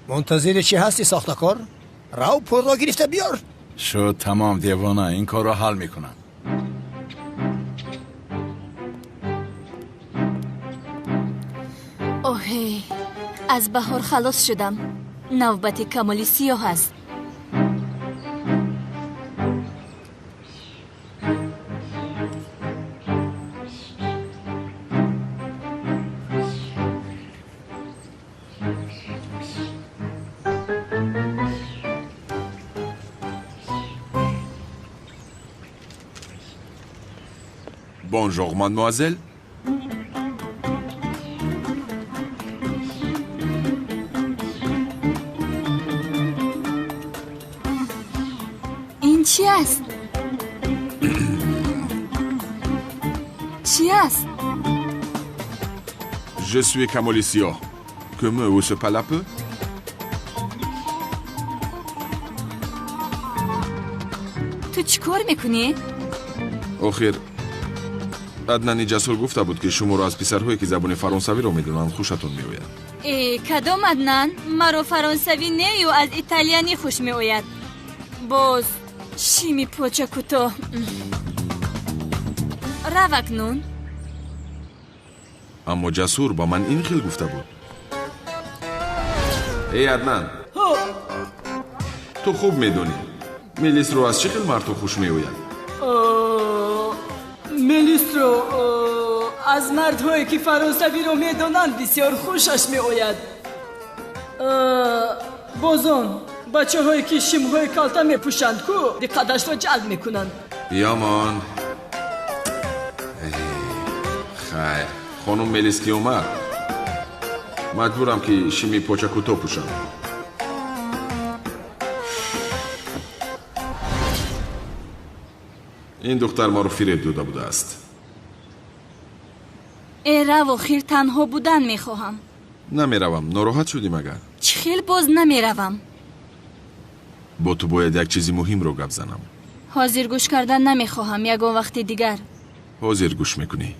Мунтазири чӣ ҳастӣ, сохтакор? Рав, пулро гирифта биёр. Шуд тамом, девона, ин корро ҳал мекунам. Оҳе, аз баҳор халос шудам. Навбати Камоли Сиёҳ аст. Bonjour, mademoiselle. Ин чӣ аст? Чӣ аст? Je suis Камоли Сиёҳ. Que me ou ce palapeu? Ту чӣ кор мекунӣ? Охир, Аднани Ҷасур гуфта буд, ки шуморо аз писарҳое, ки забони фаронсавиро медонанд, хушатон меояд. Э, кадом Аднан? Маро фаронсавӣ нею аз италиянӣ хуш меояд. Боз шими поча кӯтоҳ. Рав акнун. Аммо Ҷасур ба ман ин хел гуфта буд. Эй Аднан, ту хуб медонӣ, Мелисро аз чӣ хел мардҳо хуш меояд? Мелисро аз мардҳое, ки фаронсавиро медонанд, бисёр хушаш меояд. Боз он бачаҳое, ки шимҳои калта мепӯшанд, ку диққаташро ҷалб мекунанд. Биёмон. Хайр, хонум Мелис ки омад, маҷбурам, ки шими поча кӯтоҳ пӯшам. Ин духтар маро фиреб дода будааст. Э, рав, охир танҳо будан мехоҳам. Намеравам. Нороҳат шудӣ магар? Чӣ хел боз намеравам? Бо ту бояд як чизи муҳимро гап занам. Ҳозир гӯш кардан намехоҳам, ягон вақти дигар. Ҳозир гӯш мекунӣ.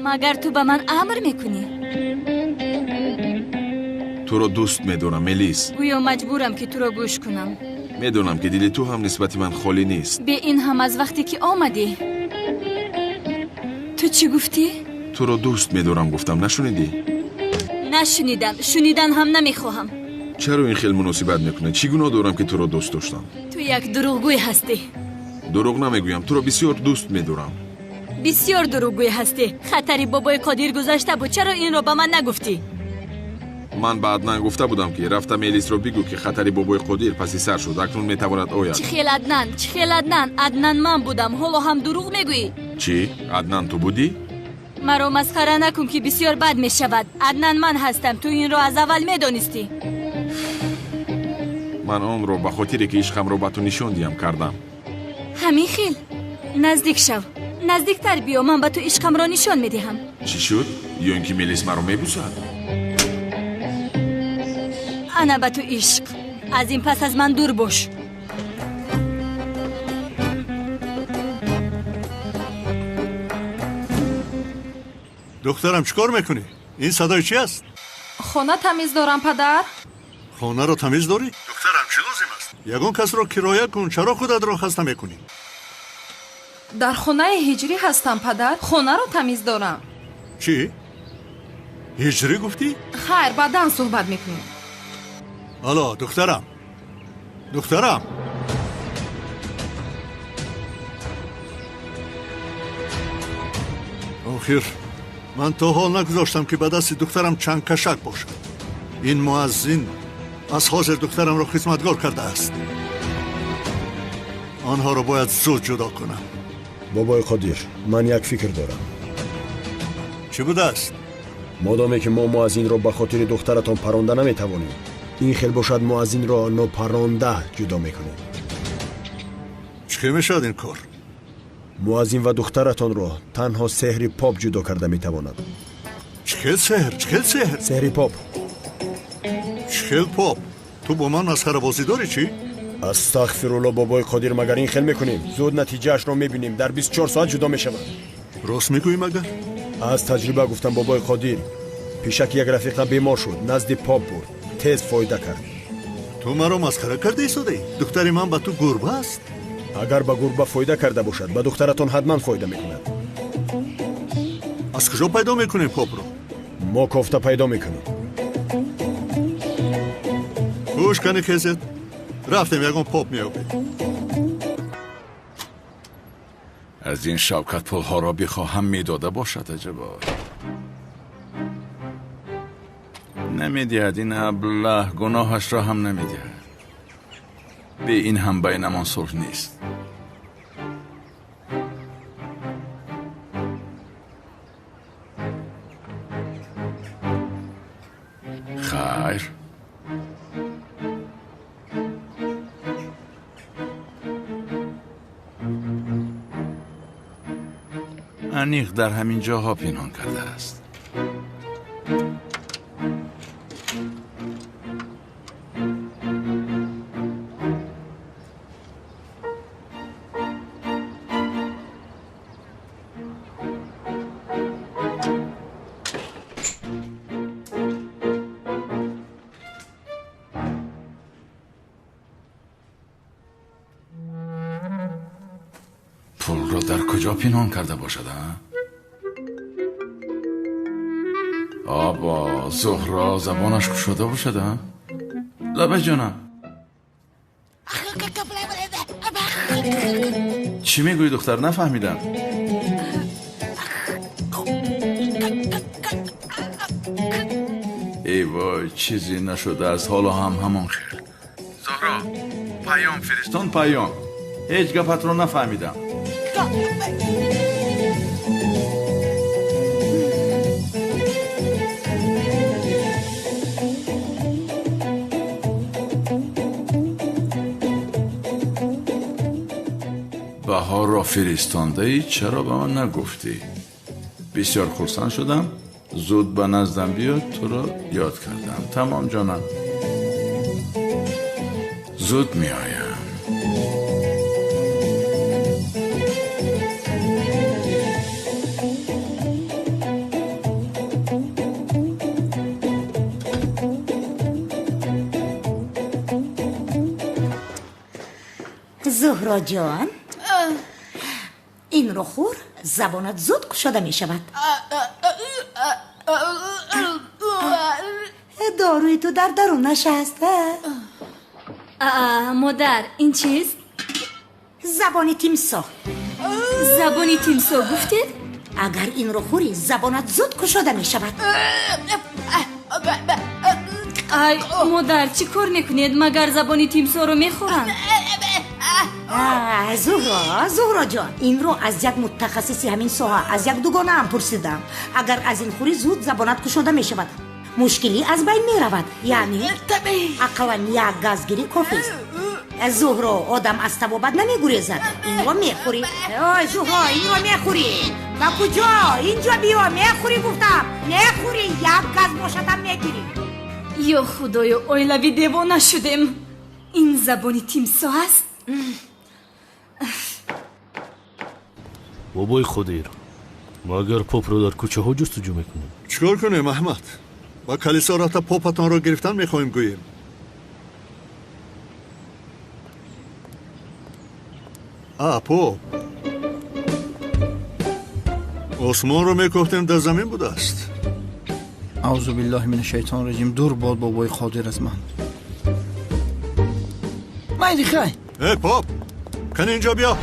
Магар ту ба ман амр мекунӣ? Туро дӯст медорам, Мелис. Гӯё маҷбурам, ки туро гӯш кунам. Медонам, ки дили ту ҳам нисбати ман холӣ нест. Бе ин ҳам аз вақте ки омадӣ. Ту чӣ гуфтӣ? Туро дӯст медорам гуфтам, нашунидӣ? Нашунидам, шунидан ҳам намехоҳам. Чаро ин хел муносибат мекунӣ? Чӣ гуноҳ дорам, ки туро дӯст доштам? Ту як дурӯғгӯй ҳастӣ. Дурӯғ намегӯям, туро бисёр дӯст медорам. Бисёр дурӯғгӯй ҳастӣ. Хатари бобои Қодир гузашта буд, чаро инро ба ман нагуфтӣ? Ман ба Аднан гуфта будам, ки рафта Мелисро бигӯ, ки хатари бобои Қодир паси сар шуд, акнун метавонад ояд. Чӣ хел Аднан? Чӣ хел Аднан? Аднан ман будам, ҳоло ҳам дурӯғ мегӯӣ? Чӣ? Аднан ту будӣ? Маро масхара накун, ки бисёр бад мешавад. Аднан ман ҳастам, ту инро аз аввал медонистӣ. Ман онро ба хотире, ки ишқамро ба ту нишон диҳам, кардам. Ҳамин хел? Наздик шав, наздиктар биё, ман ба ту ишқамро нишон медиҳам. Чӣ шуд? Ё ин ки Мелис маро мебусад? Ана ба ту ишқ. Аз ин пас аз ман дур бош. Духтарам, чӣ кор мекунӣ? Ин садои чӣ аст? Хона тамиз дорам, падар. Хонаро тамиз дорӣ? Духтарам, чӣ лозим аст? Ягон касро кироя кун, чаро худатро хаста мекунӣ? Дар хонаи ҳиҷрӣ ҳастам, падар, хонаро тамиз дорам. Чӣ? Ҳиҷрӣ гуфтӣ? Хайр, баъдан суҳбат мекунем. Алло, духтарам, духтарам. Охир ман то ҳол нагузоштам, ки ба дасти духтарам чангкашак бошад. Ин муаззин аз ҳозир духтарамро хизматгор кардааст. Онҳоро бояд зуд ҷудо кунам. Бобои Қодир, ман як фикр дорам. Чӣ будааст? Модоме ки мо муаззинро ба хотири духтаратон паронда наметавонем, ин хел бошад, муаззинро нопаронда ҷудо мекунем. Чӣ хел мешавад ин кор? Муаззин ва духтаратонро танҳо сеҳри поп ҷудо карда метавонад. Чӣ хел сеҳр? Чӣ хел сеҳр? Сеҳри поп. Чӣ хел поп? Ту бо ман масхарабозӣ дорӣ, чӣ? Астағфирулло, бобои Қодир, магар ин хел мекунем? Зуд натиҷаашро мебинем, дар 24 соат ҷудо мешавад. Рост мегӯӣ магар? Аз таҷриба гуфтам, бобои Қодир. Пишак як рафиқам бемор шуд, назди поп бурд, тез фоида кард. Ту маро масхара карда истодаӣ? Духтари ман ба ту гурба аст? Агар ба гурба фоида карда бошад, ба духтаратон ҳатман фоида мекунад. Аз куҷо пайдо мекунем попро? Мо кофта пайдо мекунем. Гӯш кани хезет, рафтем ягон поп меёбем. Аз ин Шавкат пулҳоро бихоҳам медода бошад, аҷабо. Намедиҳад ин аблаҳ, гуноҳашро ҳам намедиҳад. Бе ин ҳам байнамон сулҳ нест. Хайр. Аниқ дар ҳамин ҷоҳо пинҳон кардааст. Пулро дар куҷо пинҳон карда бошад, а? Обо, Зуҳро забонаш кушода бошад, а? Лаба ҷонам. Чӣ мегӯӣ, духтар? Нафаҳмидам. Эй вой, чизе нашудааст, ҳоло ҳам ҳамон хел. Зуҳро, паём фиристон, паём. Ҳеҷ гапатро нафаҳмидам. Баҳорро фиристондаӣ, чаро ба ман нагуфтӣ? Бисёр хурсанд шудам. Зуд ба наздам биё, туро ёд кардам. Тамом ҷонам, зуд меоям. Зуҳро ҷон, инро хӯр, забонат зуд кушода мешавад. Доруи ту дар дарунаш аст. Модар, ин чист? Забони тимсоҳ. Забони тимсоҳ гуфтед? Агар инро хӯрӣ, забонат зуд кушода мешавад. Ай, модар, чӣ кор мекунед? Магар забони тимсоҳро мехӯранд? Зуҳро, Зуҳро ҷон, инро аз як мутахассиси ҳамин соҳа, аз як дугонаам пурсидам. Агар аз ин хӯрӣ, зуд забонат кушода мешавад, мушкилӣ аз байн меравад. Яъне ақаллан як газгирӣ кофист. Зуҳро, одам аз табобат намегурезад. Инро мехӯрӣ. Ой, Зуҳро, инро мехӯрӣ. Ба куҷо? Инҷо биё, мехӯрӣ гуфтам. Мехӯрӣ, як газ бошадам мегирӣ. Ё худоё, оилавӣ девона шудем. Ин забони тимсоҳ аст? Бобои Қодир, магар попро дар кӯчаҳо ҷустуҷӯ мекунем? Чӣ кор кунем, Аҳмад? Ба калисо рафта попатонро гирифтан мехоҳем гӯем. А, поп осмонро мекофтем, дар замин будааст. Аузу биллаҳи мин шайтон раҷим. Дур бод бобои Қодир аз ман. Майли хай. Э, поп, кани инҷо биё.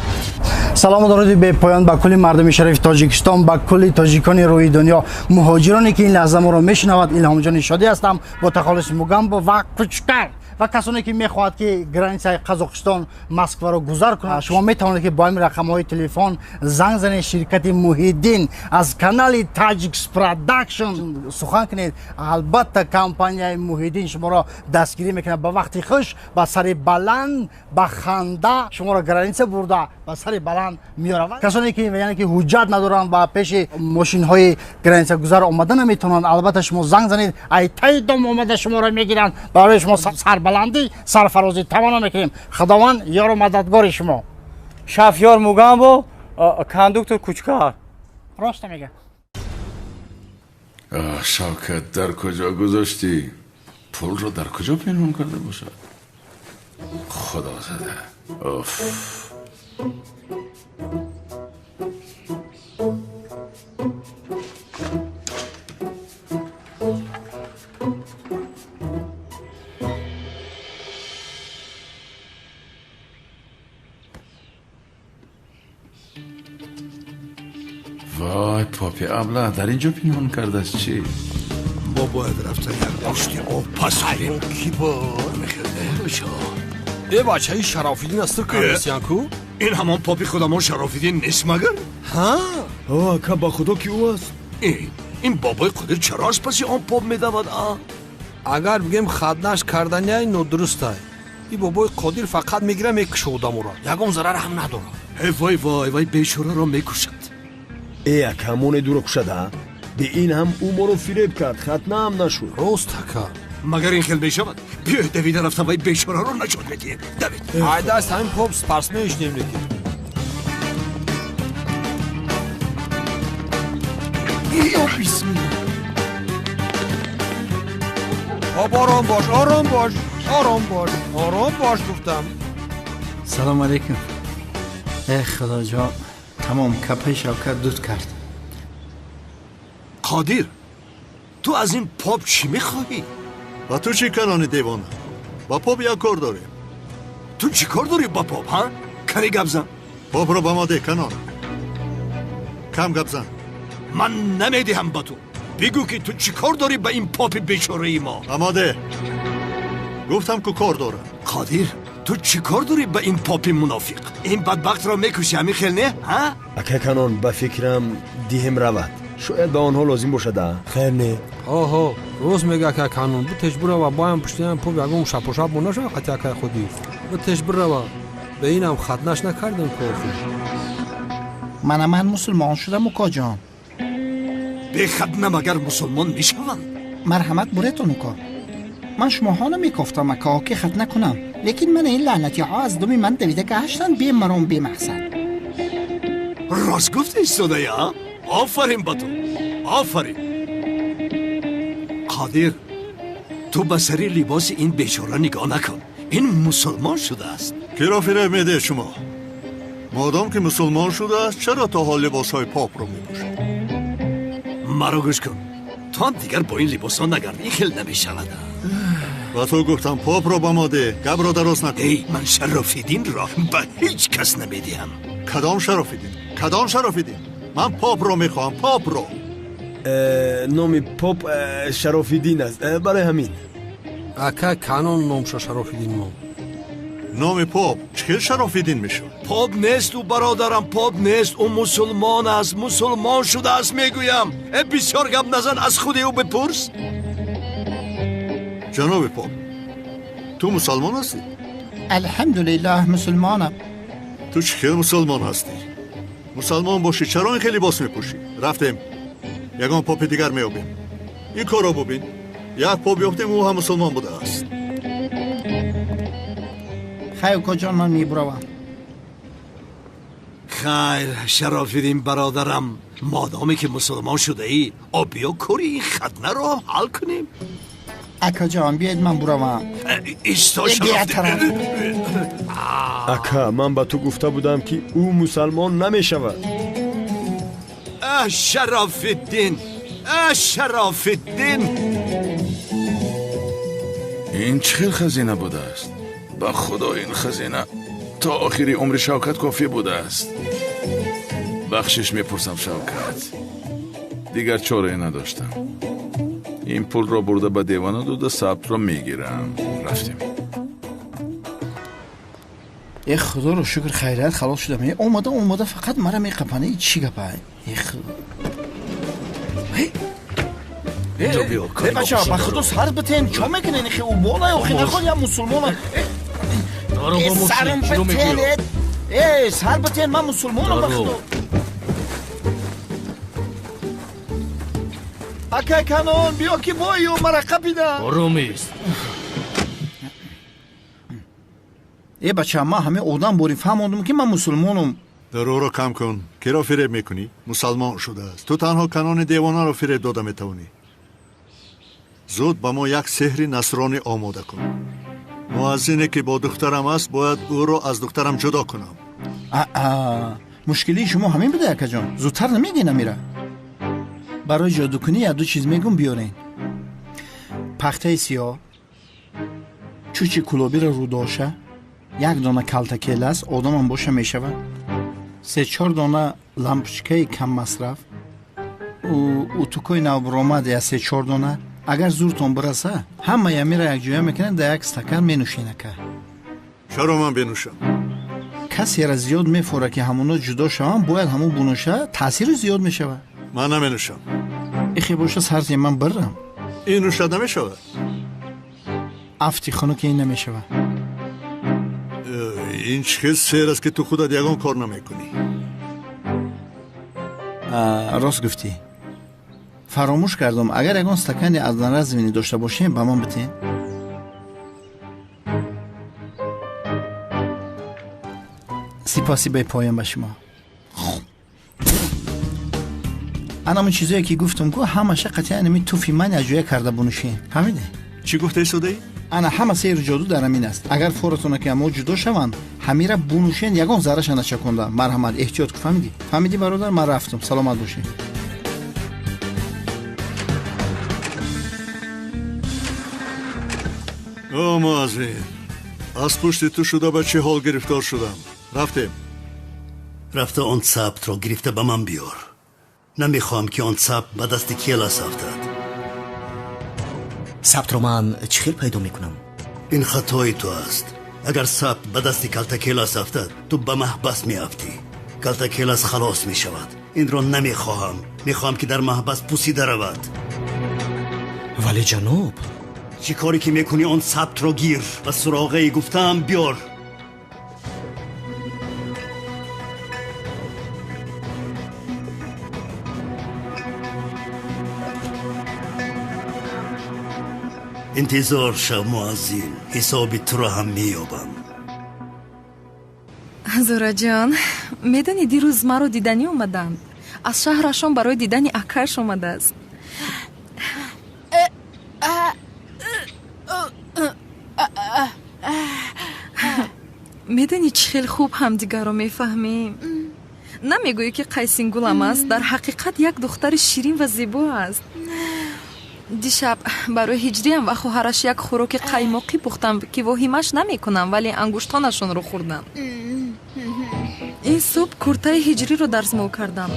Салому дуруди бепоён ба кулли мардуми шарифи Тоҷикистон, ба кулли тоҷикони рӯи дунё, муҳоҷироне ки ин лаҳза моро мешунавад. Илҳомҷони Шодӣ ҳастам бо тахаллуси Мугамбо ва Кучкар ва касоне ки мехоҳад ки границаи Қазоқистон Москваро гузар кунад, шумо метавонед ки бо ҳамин рақамҳои телефон занг занед. Ширкати Муҳиддин аз канали Таҷикс Продакшн сухан кунед. Албатта компанияи Муҳиддин шуморо дастгирӣ мекунад. Ба вақти хуш, ба сари баланд, ба ханда шуморо граница бурда ба сари баланд меоравад. Касоне ки яъне ки ҳуҷҷат надоранд ва пеши мошинҳои границагузар омада наметавонанд, албатта шумо занг занед, ай таи дом омада шуморо мегиранд. Барои шумо сарбаландӣ, сарфарозӣ таманно мекунем. Худованд ёру мададгори шумо. Шафёр Мугамбо, кондуктор Кучкар. Рост мега. Шавкат, дар куҷо гузоштӣ? Пулро дар куҷо пинҳон карда бошад? Худо зада. Уф. Вой, попи абла дар инҷо пинҳон кардааст чӣ? Мо бояд рафта як пушти об пас кунем. Ки бор Э, бачаи Шарофиддин аст, кардасиян ку? Ин ҳамон попи худамон Шарофиддин нест магар? Ҳа? Ака, ба худо ки ӯ аст. Ин бобои Қодир чаро аз паси он поп медавад, а? Агар бигем хатнаш карданиай нодурустай. И бобои Қодир фақат мегира мекуша одаморо. Ягон зарар ҳам надорад. Э, вой вой вой, бечораро мекушад. Э, ака, моне дуро кушад, а? Бе ин ҳам ӯ моро фиреб кард, хатна ҳам нашуд. Рост, ака. Магар ин хел мешавад? Биёед давида рафта вай бечораро наҷот медиҳем. Давид. Ай даст ҳамин поп спортсмен шудем лекин. Ё бисмилла. Поп, ором бош, ором бош, ором бош, ором бош гуфтам. Салом алейкум. Э, худоҷон, тамом капаи Шавкат дуд кард. Қодир, ту аз ин поп чӣ мехоҳӣ? Ба ту чӣ, канони девона? Ба поп як кор дорем. Ту чӣ кор дорӣ ба поп, ҳа? Кани гап зан. Попро ба мо деҳ, канон. Кам гап зан. Ман намедиҳам ба ту. Бигӯ ки ту чӣ кор дорӣ ба ин попи бечораи мо? Ба мо деҳ. Гуфтам ку кор дорам. Қодир, ту чӣ кор дорӣ ба ин попи мунофиқ? Ин бадбахтро мекушӣ, ҳамин хел не, ҳа? Ака канон, ба фикрам диҳем равад. Шояд ба онҳо лозим бошад, а? Хайр не. Ҳо, рост мега ака канон. Битеш бирава, боям пуштиам поп ягон шапошап мо нашава қати акай Қодир. Битеш бирава. Ба инам хатнаш накардем ку охир. Мана ман мусулмон шудам, укоҷон. Бехатна магар мусулмон мешаванд? Марҳамат буретон, уко. Ман шумоҳо намекофтам, ака, ки хатна кунам. Лекин мана ин лаънатиҳо аз думи ман давида гаштанд бемаром бемақсад. Рост гуфта истодаи, а? Офарин ба ту, офарин. Қодир, ту ба сари либоси ин бечора нигоҳ накун. Ин мусулмон шудааст. Киро фиреб медиҳед шумо? Модом ки мусулмон шудааст, чаро то ҳол либосҳои попро мепӯшад? Маро гӯш кун. Ту ҳам дигар бо ин либосҳо нагард, ин хел намешавад. Ба ту гуфтам попро ба мо деҳ, гапро дароз накун. Эй, ман Шарофиддинро ба ҳеҷ кас намедиҳам. Кадом Шарофиддин? Кадом Шарофиддин? Ман попро мехоҳам, попро. Номи поп Шарофиддин аст, барои ҳамин. Ака канон номша Шарофиддин мо. Номи поп чӣ хел Шарофиддин мешавад? Поп нест ӯ, бародарам, поп нест. Ӯ мусулмон аст, мусулмон шудааст мегӯям. Э, бисёр гап назан, аз худи ӯ бипурс. Ҷаноби поп, ту мусалмон ҳастӣ? Алҳамдулиллаҳ, мусулмонам. Ту чӣ хел мусулмон ҳастӣ? Мусалмон бошӣ, чаро ин хел либос мепӯшӣ? Рафтем, ягон попи дигар меёбем. Ин корро бубин. Як поп ёфтем, ӯ ҳам мусулмон будааст. Хай, укоҷон, ман мебуравам. Хайр, Шарофиддин бародарам, модоме ки мусулмон шудаӣ, о биё кори ин хатнаро ҳам ҳал кунем. Акаҷон, биёед ман буравам. Исто, Шарофиддин. Ака, ман ба ту гуфта будам ки ӯ мусалмон намешавад. Шарофиддин, Шарофиддин. Ин чӣ хел хазина будааст? Ба худо ин хазина то охири умри Шавкат кофӣ будааст. Бахшиш мепурсам, Шавкат. Дигар чорае надоштам. Ин пулро бурда ба девона дода сабтро мегирам. Рафтем. Э, худоро шукр, хайрият халос шудам. Э, омада омада фақат мара меқапана. И чӣ гапа? Э, худо. Э, бача, ба худо сар битен, чо мекунен? Хе уболай, охи наход я мусулмонам. Э, сарам битен, э, сар битен, ман мусулмонам ба худо. Акай канон, биё ки бою мара қапида. Оромист. Э, бача, ман ҳамин одам бори фаҳмондум ки ман мусулмонам. Дарӯро кам кун. Киро фиреб мекунӣ? Мусалмон шудааст. Ту танҳо канони девонаро фиреб дода метавонӣ. Зуд ба мо як сеҳри насронӣ омода кун. Муаззине ки бо духтарам аст, бояд ӯро аз духтарам ҷудо кунам. Аа, мушкилии шумо ҳамин буда, акаҷон. Зудтар намегӯен амира. Барои ҷодукунӣ як ду чиз мегӯм, биёрен. Пахтаи сиёҳ, чучи кулобиро рӯдоша, як дона калтакелас, одамам боша мешавад, се-чор дона лампочкаи каммасраф, утукои навбуромад я се-чор дона. Агар зуртон бираса, ҳамаи амира якҷоя мекунед, дар як стакан менӯшен, ака. Чаро ман бенӯшам? Касеро зиёд мефора, ки ҳамоно ҷудо шаванд, бояд ҳамон бунӯша, таъсиру зиёд мешавад. Ман наменӯшам. Ихе боша, сарзе ман бирам. Ин нӯшад намешавад. Афти хунук ин намешавад. Ин чӣ хел сер аст, ки ту худат ягон кор намекунӣ? Рост гуфтӣ, фаромӯш кардам. Агар ягон стакани аз наразвини дошта бошем, ба ман битен. Сипоси бепоён ба шумо. Анамон чизое ки гуфтам ку, ҳамаша қатъиян ами туфи ман якҷоя карда бунӯшем, фаҳмиде? Чӣ гуфтаи содаӣ? Ана, ҳама сеҳру ҷоду дар ҳамин аст. Агар форатона ки амо ҷудо шаванд, ҳамира бунӯшен, ягон зарраша начаконда. Марҳамат, эҳтиёт ку, фаҳмидӣ? Фаҳмидӣ, бародар? Ман рафтам, саломат бошед. О, муаззин, аз пушти ту шуда ба чӣ ҳол гирифтор шудам. Рафтем. Рафта он сабтро гирифта ба ман биёр. Намехоҳам, ки он сабт ба дасти Келас афтад. Сабтро ман чӣ хел пайдо мекунам? Ин хатои ту аст. Агар сабт ба дасти Калтакелас афтад, ту ба маҳбас меафтӣ. Калтакелас халос мешавад. Инро намехоҳам. Мехоҳам, ки дар маҳбас пусида равад. Вале ҷаноб, чӣ коре ки мекунӣ, он сабтро гир ва суроғаи гуфтаам биёр. Интизор шав, муаззин, ҳисоби туро ҳам меёбам. Зураҷон, медонӣ, дирӯз маро диданӣ омаданд. Аз шаҳрашон барои дидани акаш омадааст. Медонӣ, чӣ хел хуб ҳамдигарро мефаҳмем. Намегӯӣ, ки қайсингулам аст, дар ҳақиқат як духтари ширин ва зебо аст. Дишаб барои ҳиҷриям ва хоҳараш як хӯроки қаймоқӣ пухтам, ки воҳимаш намекунам, вале ангуштонашонро хӯрдам. Ин субҳ куртаи ҳиҷриро дарзмол кардам.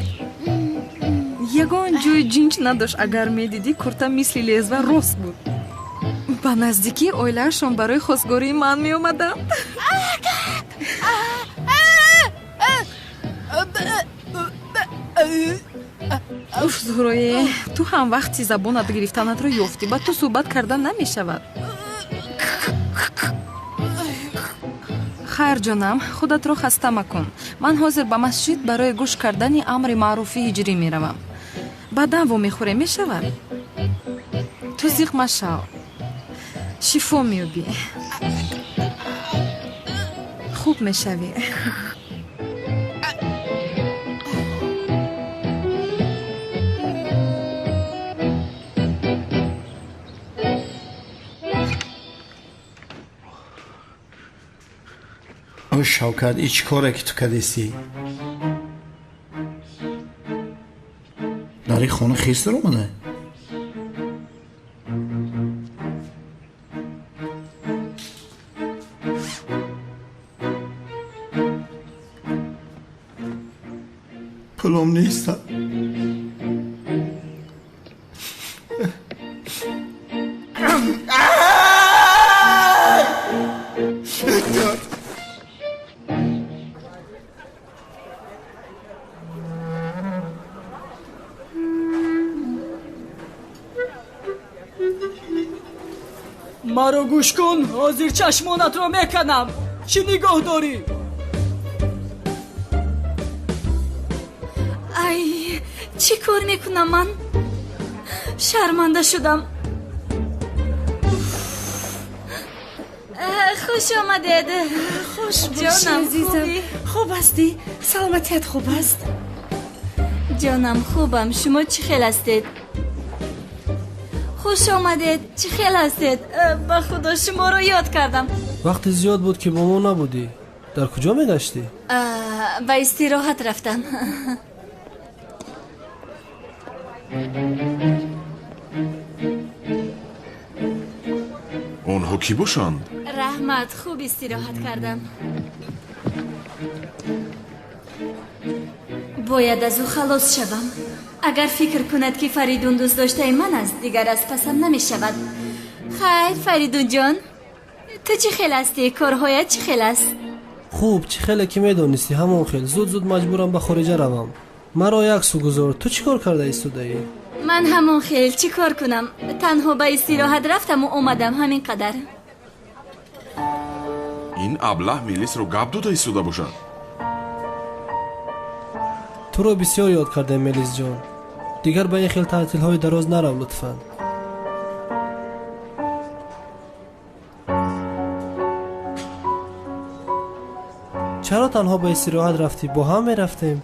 Ягон ҷои ҷинҷ надошт. Агар медидӣ, курта мисли лезва рост буд. Ба наздикии оилаашон барои хостгории ман меомаданд. Уф, Зуҳрое, ту ҳам вақти забонат гирифтанатро ёфтӣ. Ба ту суҳбат кардан намешавад. Хайр, ҷонам, худатро хаста макун. Ман ҳозир ба масҷид барои гӯш кардани амри маъруфи ҳиҷрӣ меравам. Баъдан вомехӯрем, мешавад? Ту зиқ машав, шифо меёбӣ, хуб мешавӣ. О, Шавкат, и чӣ коре ки ту кардистӣ? Дар ин хона хирс даромада? Пулом неста. Маро гӯш кун, ҳозир чашмонатро меканам. Чӣ нигоҳ дорӣ? Ай, чӣ кор мекунам ман? Шарманда шудам. Хуш омадед. Хуш Ҷонам, азизам. хубӣ? Хуб ҳастӣ? Саломатият хуб аст? Ҷонам, хубам. Шумо чӣ хел ҳастед? Хуш омадед. Чӣ хел ҳастед? Ба Худо шуморо ёд кардам. Вақти зиёд буд ки бо мо набудӣ. Дар куҷо мегаштӣ? Ба истироҳат рафтам. Онҳо кӣ бошанд? Раҳмат, хуб истироҳат кардам. Бояд аз ӯ халос шавам. Агар фикр кунад ки Фаридун дӯстдоштаи ман аст, дигар аз пасам намешавад. Хайр, Фаридунҷон, ту чӣ хел ҳастӣ? Корҳоят чӣ хел аст? Хуб, чӣ хеле ки медонистӣ, ҳамон хел. Зуд-зуд маҷбурам ба хориҷа равам. Маро як су гузор. Ту чӣ кор карда истодаӣ? Ман ҳамон хел, чӣ кор кунам? Танҳо ба истироҳат рафтаму омадам, ҳамин қадар. Ин аблаҳ Мелисро гап дода истода бошад. Туро бисёр ёд кардем, Мелисҷон. Дигар ба ин хел таътилҳои дароз нарав, лутфан. Чаро танҳо ба истироҳат рафтӣ? Бо ҳам мерафтем.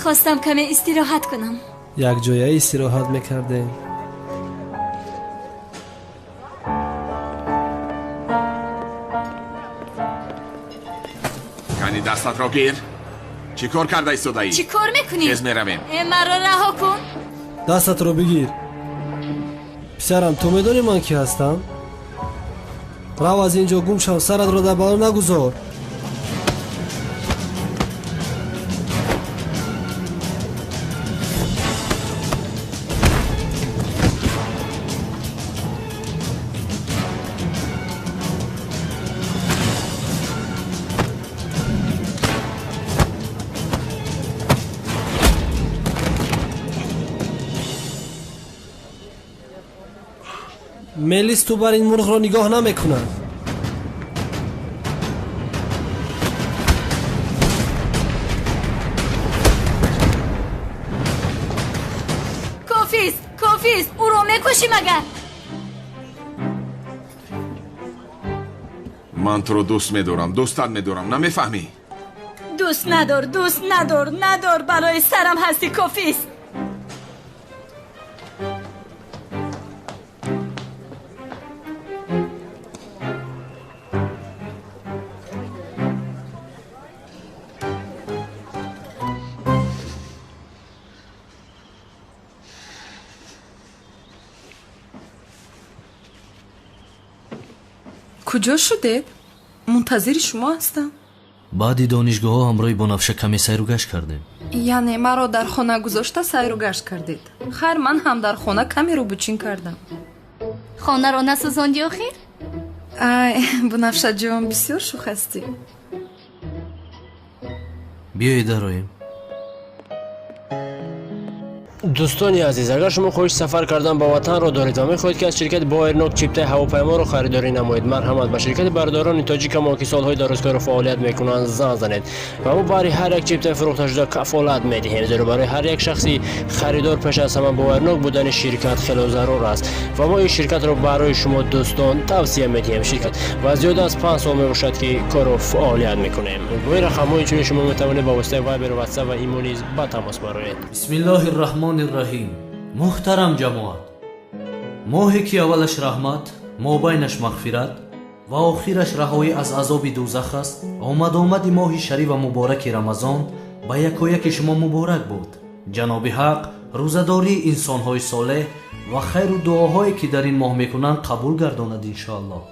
Хостам каме истироҳат кунам. Якҷоя истироҳат мекардем. Кани дастатро гир. Чӣ кор карда истодаӣ? Чӣ кор мекунӣ? Тез меравем. Маро раҳо кун. Дастатро бигир. Писарам, ту медонӣ ман кӣ ҳастам? Рав аз ин ҷо гум шав, саратро дар бало нагузор. Мелис ту бар ин мурғро нигоҳ намекунад. Кофист, кофист, ӯро мекушӣ магар? Ман туро дӯст медорам, дӯстат медорам, намефаҳмӣ? Дӯст надор, дӯст надор, надор, барои сарам ҳастӣ, кофист. Куҷо шудед? Мунтазири шумо ҳастам. Баъди донишгоҳҳо ҳамроҳи Бонафша каме сайру гашт кардем. Яъне маро дар хона гузошта сайру гашт кардед? Хайр, ман ҳам дар хона каме рӯбучин кардам. Хонаро насӯзонди охир? Ай, Бунафшаҷон, бисёр шӯх ҳастӣ. Биёед дароем. Дӯстони азиз, агар шумо хоҳиши сафар кардан ба ватанро доред ва мехоҳед ки аз ширкати Боэрнок чиптаи ҳавопайморо харидорӣ намоед, марҳамат ба ширкати бародарони тоҷикамон ки солҳои дарозкорро фаъолият мекунанд занг занед ва мо барои ҳар як чиптаи фурӯхташуда кафолат медиҳем, зеро барои ҳар як шахси харидор пеш аз ҳама боэрнок будани ширкат хело зарур аст ва мо ин ширкатро барои шумо дӯстон тавсия медиҳем. Ширкат ва зиёда аз 5 сол мебошад ки корро фаъолият мекунем. Бо ин рақамҳо инчунин шумо метавонед ба воситаи Вайбер, Ватсап ва Имо низ ба тамос бароед. Бисмиллоҳир раҳмон раҳим. Муҳтарам ҷамоат, моҳе ки аввалаш раҳмат, мобайнаш мағфират ва охираш раҳоӣ аз азоби дӯзах аст, омад-омади моҳи шариф ва мубораки Рамазон ба якояки шумо муборак буд. Ҷаноби ҳақ рӯзадории инсонҳои солеҳ ва хайру дуоҳое ки дар ин моҳ мекунанд қабул гардонад иншоаллоҳ.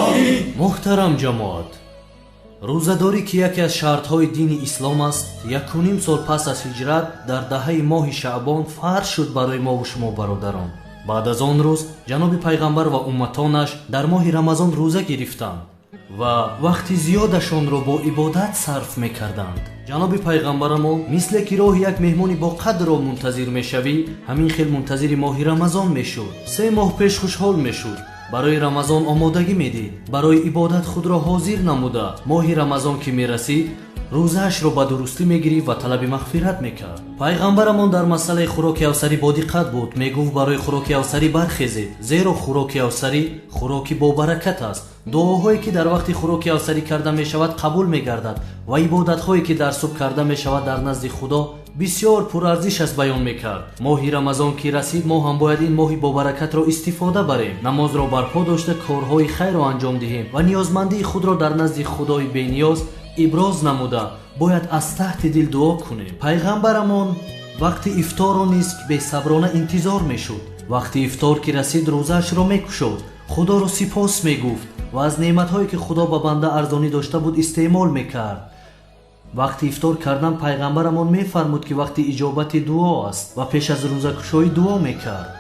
Омин. Муҳтарам ҷамоат, рӯзадорӣ ки яке аз шартҳои дини ислом аст, 1.5 сол пас аз ҳиҷрат дар даҳаи моҳи шаъбон фарз шуд барои мову шумо бародарон. Баъд аз он рӯз ҷаноби пайғамбар ва умматонаш дар моҳи Рамазон рӯза гирифтанд ва вақти зиёдашонро бо ибодат сарф мекарданд. Ҷаноби пайғамбарамон мисле ки роҳи як меҳмони бо қадрро мунтазир мешавӣ, ҳамин хел мунтазири моҳи Рамазон мешуд. 3 моҳ пеш хушҳол мешуд, барои Рамазон омодагӣ медид, барои ибодат худро ҳозир намуда. Моҳи Рамазон ки мерасид, Рӯзаашро ба дурустӣ мегирифт ва талаби мағфират мекард. Пайғамбарамон дар масъалаи хӯроки авсарӣ бодиққат буд. Мегуфт барои хӯроки авсарӣ бархезед, зеро хӯроки авсарӣ хӯроки бобаракат аст. Дуоҳое ки дар вақти хӯроки авсарӣ карда мешавад қабул мегардад ва ибодатҳое ки дар субҳ карда мешавад дар назди Худо бисёр пурарзиш аст баён мекард. Моҳи Рамазон ки расид, мо ҳам бояд ин моҳи бобаракатро истифода барем, намозро барпо дошта корҳои хайрро анҷом диҳем ва ниёзмандии худро дар назди Худои бениёз иброз намуда бояд аз таҳти дил дуо кунем. Пайғамбарамон вақти ифторро низ бесаброна интизор мешуд. Вақти ифтор ки расид, рӯзаашро мекушод, Худоро сипос мегуфт ва аз неъматҳое ки Худо ба банда арзонӣ дошта буд истеъмол мекард. Вақти ифтор кардан пайғамбарамон мефармуд ки вақти иҷобати дуо аст ва пеш аз рӯзакушоӣ дуо мекард.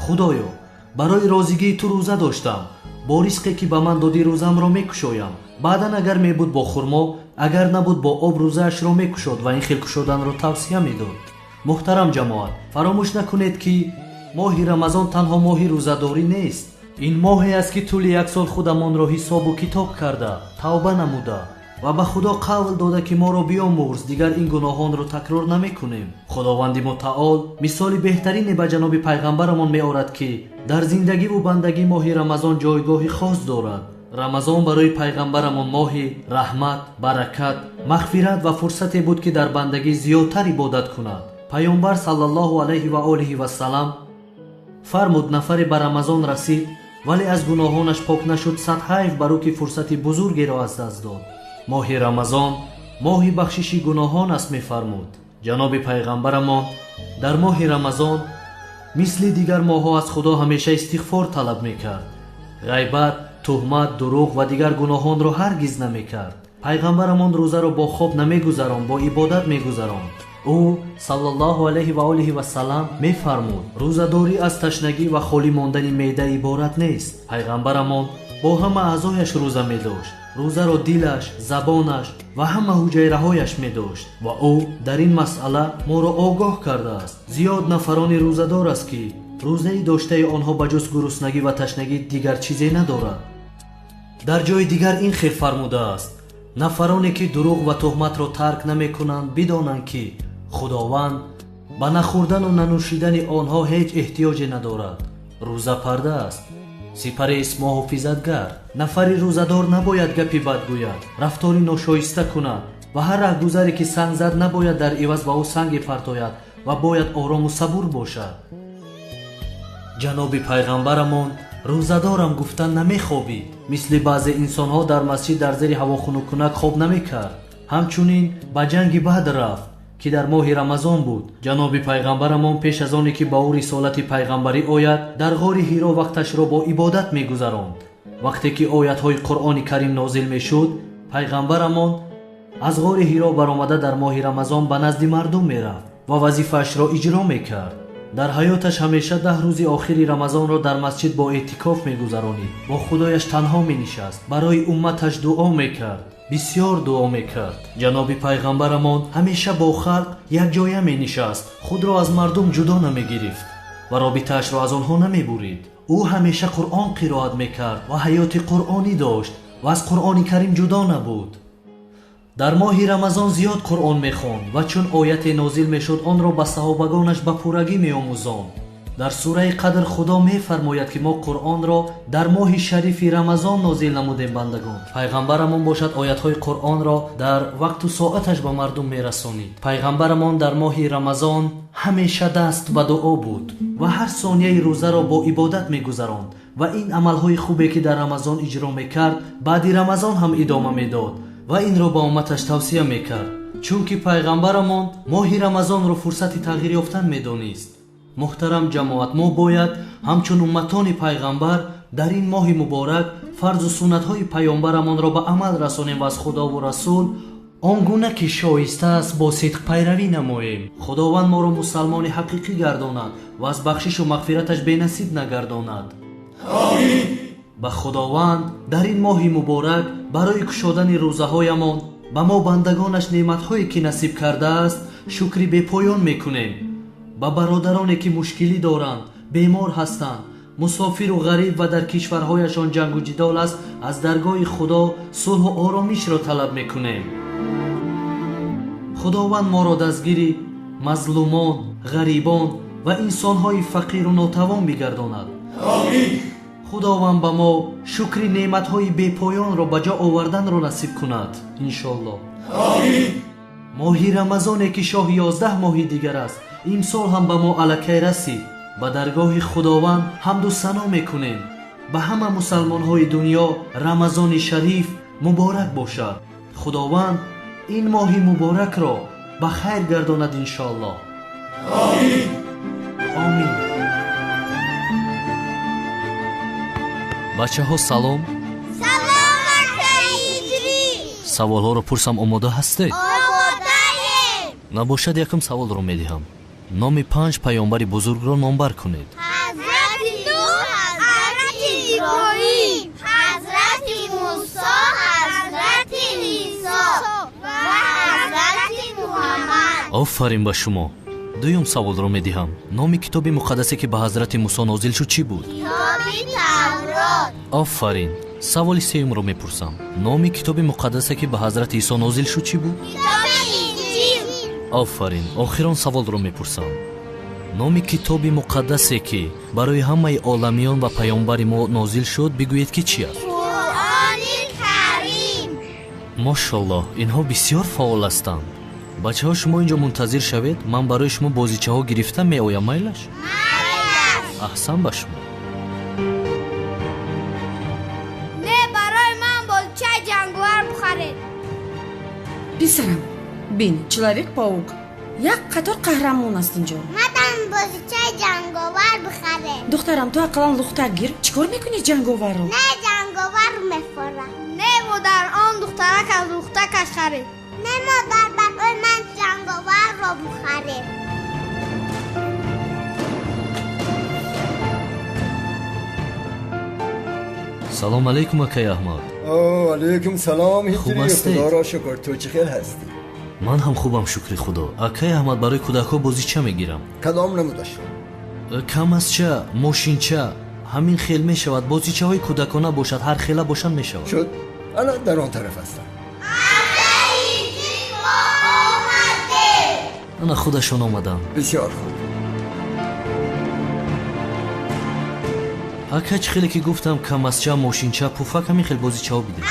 Худоё, барои розигии ту рӯза доштам, бо ризқе ки ба ман додӣ рӯзамро мекушоям. Баъдан агар мебуд бо хурмо, агар набуд бо об рӯзаашро мекушод ва ин хел кушоданро тавсия медод. Муҳтарам ҷамоат, фаромӯш накунед ки моҳи Рамазон танҳо моҳи рӯзадорӣ нест. Ин моҳе аст ки тӯли як сол худамонро ҳисобу китоб карда, тавба намуда ва ба Худо қавл дода ки моро биомӯрз, дигар ин гуноҳонро такрор намекунем. Худованди мутаол мисоли беҳтарине ба ҷаноби пайғамбарамон меорад ки дар зиндагиву бандагӣ моҳи Рамазон ҷойгоҳи хос дорад. Рамазон барои пайғамбарамон моҳи раҳмат, баракат, мағфират ва фурсате буд ки дар бандагӣ зиёдтар ибодат кунад. Пайғамбар саллаллоҳу алайҳи ва олиҳи вассалам фармуд: нафаре ба Рамазон расид, вале аз гуноҳонаш пок нашуд, сад ҳайф бар ӯ ки фурсати бузургеро аз даст дод. Моҳи Рамазон моҳи бахшиши гуноҳон аст, мефармуд. Ҷаноби пайғамбарамон дар моҳи Рамазон мисли дигар моҳҳо аз Худо ҳамеша истиғфор талаб мекард. Ғайбат, туҳмат, дурӯғ ва дигар гуноҳонро ҳаргиз намекард. Пайғамбарамон рӯзаро бо хоб намегузаронд, бо ибодат мегузаронд. Ӯ саллаллоҳу алайҳи ва олиҳи вассалам мефармуд: рӯзадорӣ аз ташнагӣ ва холӣ мондани меъда иборат нест. Пайғамбарамон бо ҳама аъзояш рӯза медошт. Рӯзаро дилаш, забонаш ва ҳама ҳуҷайраҳояш медошт ва ӯ дар ин масъала моро огоҳ кардааст. Зиёд нафарони рӯзадор аст ки рӯзаи доштаи онҳо ба ҷуз гуруснагӣ ва ташнагӣ дигар чизе надорад. Дар ҷои дигар ин хел фармудааст: нафароне ки дурӯғ ва туҳматро тарк намекунанд, бидонанд ки Худованд ба нахӯрдану нанӯшидани онҳо ҳеҷ эҳтиёҷе надорад. Рӯза парда аст, сипарест муҳофизатгар. Нафари рӯзадор набояд гапи бад гӯяд, рафтори ношоиста кунад ва ҳар раҳгузаре ки санг зад набояд дар иваз ба ӯ санге партояд ва бояд орому сабур бошад. Ҷаноби пайғамбарамон рӯзадорам гуфта намехобид. Мисли баъзе инсонҳо дар масҷид дар зери ҳавохунуккунак хоб намекард. Ҳамчунин ба ҷанги Бадр рафт ки дар моҳи Рамазон буд. Ҷаноби пайғамбарамон пеш аз оне ки ба ӯ рисолати пайғамбарӣ ояд, дар ғори Ҳиро вақташро бо ибодат мегузаронд. Вақте ки оятҳои Қуръони Карим нозил мешуд, пайғамбарамон аз ғори Ҳиро баромада дар моҳи Рамазон ба назди мардум мерафт ва вазифаашро иҷро мекард. Дар ҳаёташ ҳамеша 10 рӯзи охири Рамазонро дар масҷид бо эътикоф мегузаронид, бо Худояш танҳо менишаст, барои умматаш дуо мекард, бисёр дуо мекард. Ҷаноби пайғамбарамон ҳамеша бо халқ якҷоя менишаст, худро аз мардум ҷудо намегирифт ва робитаашро аз онҳо намебурид. Ӯ ҳамеша Қуръон қироат мекард ва ҳаёти қуръонӣ дошт ва аз Қуръони Карим ҷудо набуд. Дар моҳи Рамазон зиёд Қуръон мехонд ва чун ояте нозил мешуд, онро ба саҳобагонаш ба пуррагӣ меомӯзонд. Дар сураи Қадр Худо мефармояд ки мо Қуръонро дар моҳи шарифи Рамазон нозил намудем бандагон. Пайғамбарамон бошад оятҳои Қуръонро дар вақту соаташ ба мардум мерасонид. Пайғамбарамон дар моҳи Рамазон ҳамеша даст ба дуо буд ва ҳар сонияи рӯзаро бо ибодат мегузаронд ва ин амалҳои хубе ки дар Рамазон иҷро мекард, баъди Рамазон ҳам идома медод ва инро ба умматаш тавсия мекард, чунки пайғамбарамон моҳи Рамазонро фурсати тағйир ёфтан медонист. Муҳтарам ҷамоат, мо бояд ҳамчун умматони пайғамбар дар ин моҳи муборак фарзу суннатҳои паёмбарамонро ба амал расонем ва аз Худову Расул он гуна ки шоиста аст бо сидқ пайравӣ намоем. Худованд моро мусалмони ҳақиқӣ гардонад ва аз бахшишу мағфираташ бенасиб нагардонад. Омин. Ба Худованд дар ин моҳи муборак барои кушодани рӯзаҳоямон ба мо бандагонаш неъматҳое ки насиб кардааст шукри бепоён мекунем. Ба бародароне ки мушкилӣ доранд, бемор ҳастанд, мусофиру ғариб ва дар кишварҳояшон ҷангу ҷидол аст, аз даргоҳи Худо сулҳу оромишро талаб мекунем. Худованд моро дастгири мазлумон, ғарибон ва инсонҳои фақиру нотавон бигардонад. Омин. Худованд ба мо шукри неъматҳои бепоёнро ба ҷо оварданро насиб кунад, иншоаллоҳ. Омин. Моҳи Рамазоне ки шоҳи 11 моҳи дигар аст, имсол ҳам ба мо аллакай расид. Ба даргоҳи Худованд ҳамду сано мекунем. Ба ҳама мусалмонҳои дунё Рамазони шариф муборак бошад. Худованд ин моҳи муборакро ба хайр гардонад, иншоаллоҳ. Омин. Омин. Бачаҳо, салом. Салом, акаи Ҳиҷрӣ. Саволҳоро пурсам, омода ҳастед? Омодаем. Набошад, якум саволро медиҳам. Номи 5 паёмбари бузургро номбар кунед. Ҳазрати Нуҳ, Ҳазрати Иброҳим, Ҳазрати Мусо, Ҳазрати Исо ва Ҳазрати Муҳаммад. Офарин ба шумо. Дуюм саволро медиҳам. Номи китоби муқаддасе ки ба Ҳазрати Мусо нозил шуд чӣ буд? Китоби Таврот. Офарин. Саволи сеюмро мепурсам. Номи китоби муқаддасе ки ба Ҳазрати Исо нозил шуд чӣ буд? Китоби Инҷил. Офарин. Охирон саволро мепурсам. Номи китоби муқаддасе ки барои ҳамаи оламиён ва паёмбари мо нозил шуд, бигӯед ки чӣ аст? Қуръони Карим. Мошаллоҳ, инҳо бисёр фаъол ҳастанд. Бачаҳо, шумо инҷо мунтазир шавед, ман барои шумо бозичаҳо гирифта меоям, майлаш? Майлаш. Аҳсан ба шумо. Не, барои ман бозичаи ҷанговар бихаред. Писарам, бин, Человек-паук. Як қатор қаҳрамон аст инҷо. Мадам бозичаи ҷанговар бихаред. Духтарам, ту ақаллан лухтак гир. Чӣ кор мекунӣ ҷанговарро? Не, ҷанговар мефорам. Не, модар, он духтарак аз лухтакаш харид. Не, модар, барои ман ҷанговарро бихаред. Салом алейкум, акай Аҳмад. О, алейкум салом, Хуб Ҳиҷрӣ. ҳастед? Худоро шукр, ту чӣ хел ҳастӣ? Ман ҳам хубам, шукри Худо. Акай Аҳмад, барои кӯдакҳо бозича мегирам. Кадом намудаш? Камазча, мошинча, ҳамин хел мешавад. Бозичаҳои кӯдакона бошад, ҳар хела бошанд мешавад. Шуд, ана дар он тараф ҳастам. Ана худашон омаданд. Бисёр хуб. Ака, чӣ хеле ки гуфтам, камазча, мошинча, пуфак, ҳамин хел бозичаҳо бидем.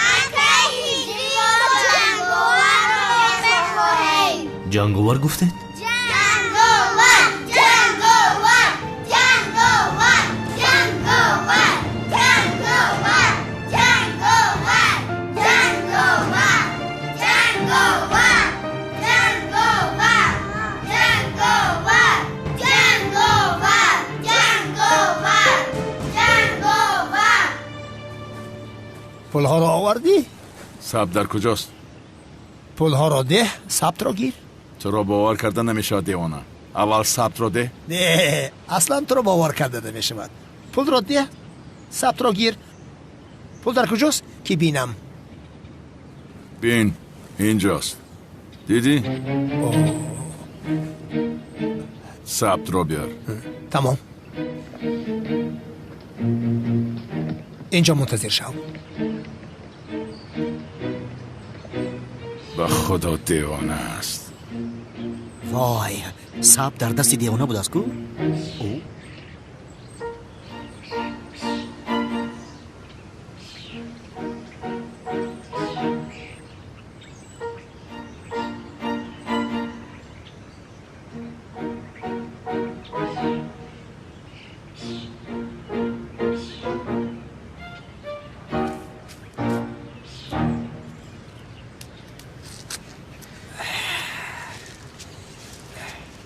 Ҷанговар гуфтед? Ҷанговар, ҷанговар, ҷанговар, ҷанговар, ҷанговар, ҷанговар, ҷанговар, ҷанговар, ҷанговар, ҷанговар, ҷанговар, ҷанговар, ҷанговар. Пулҳоро овардӣ? Сабт дар куҷост? Пулҳоро деҳ, сабтро гир. Туро бовар карда намешавад, девона. Аввал сабтро деҳ. Не, аслан туро бовар карда намешавад. Пулро деҳ, сабтро гир. Пул дар куҷост ки бинам? Бин, инҷост. Дидӣ? Сабтро биёр. Тамом. Инҷо мунтазир шав. Ба Худо девона аст. Вой, сабт дар дасти девона будааст ку?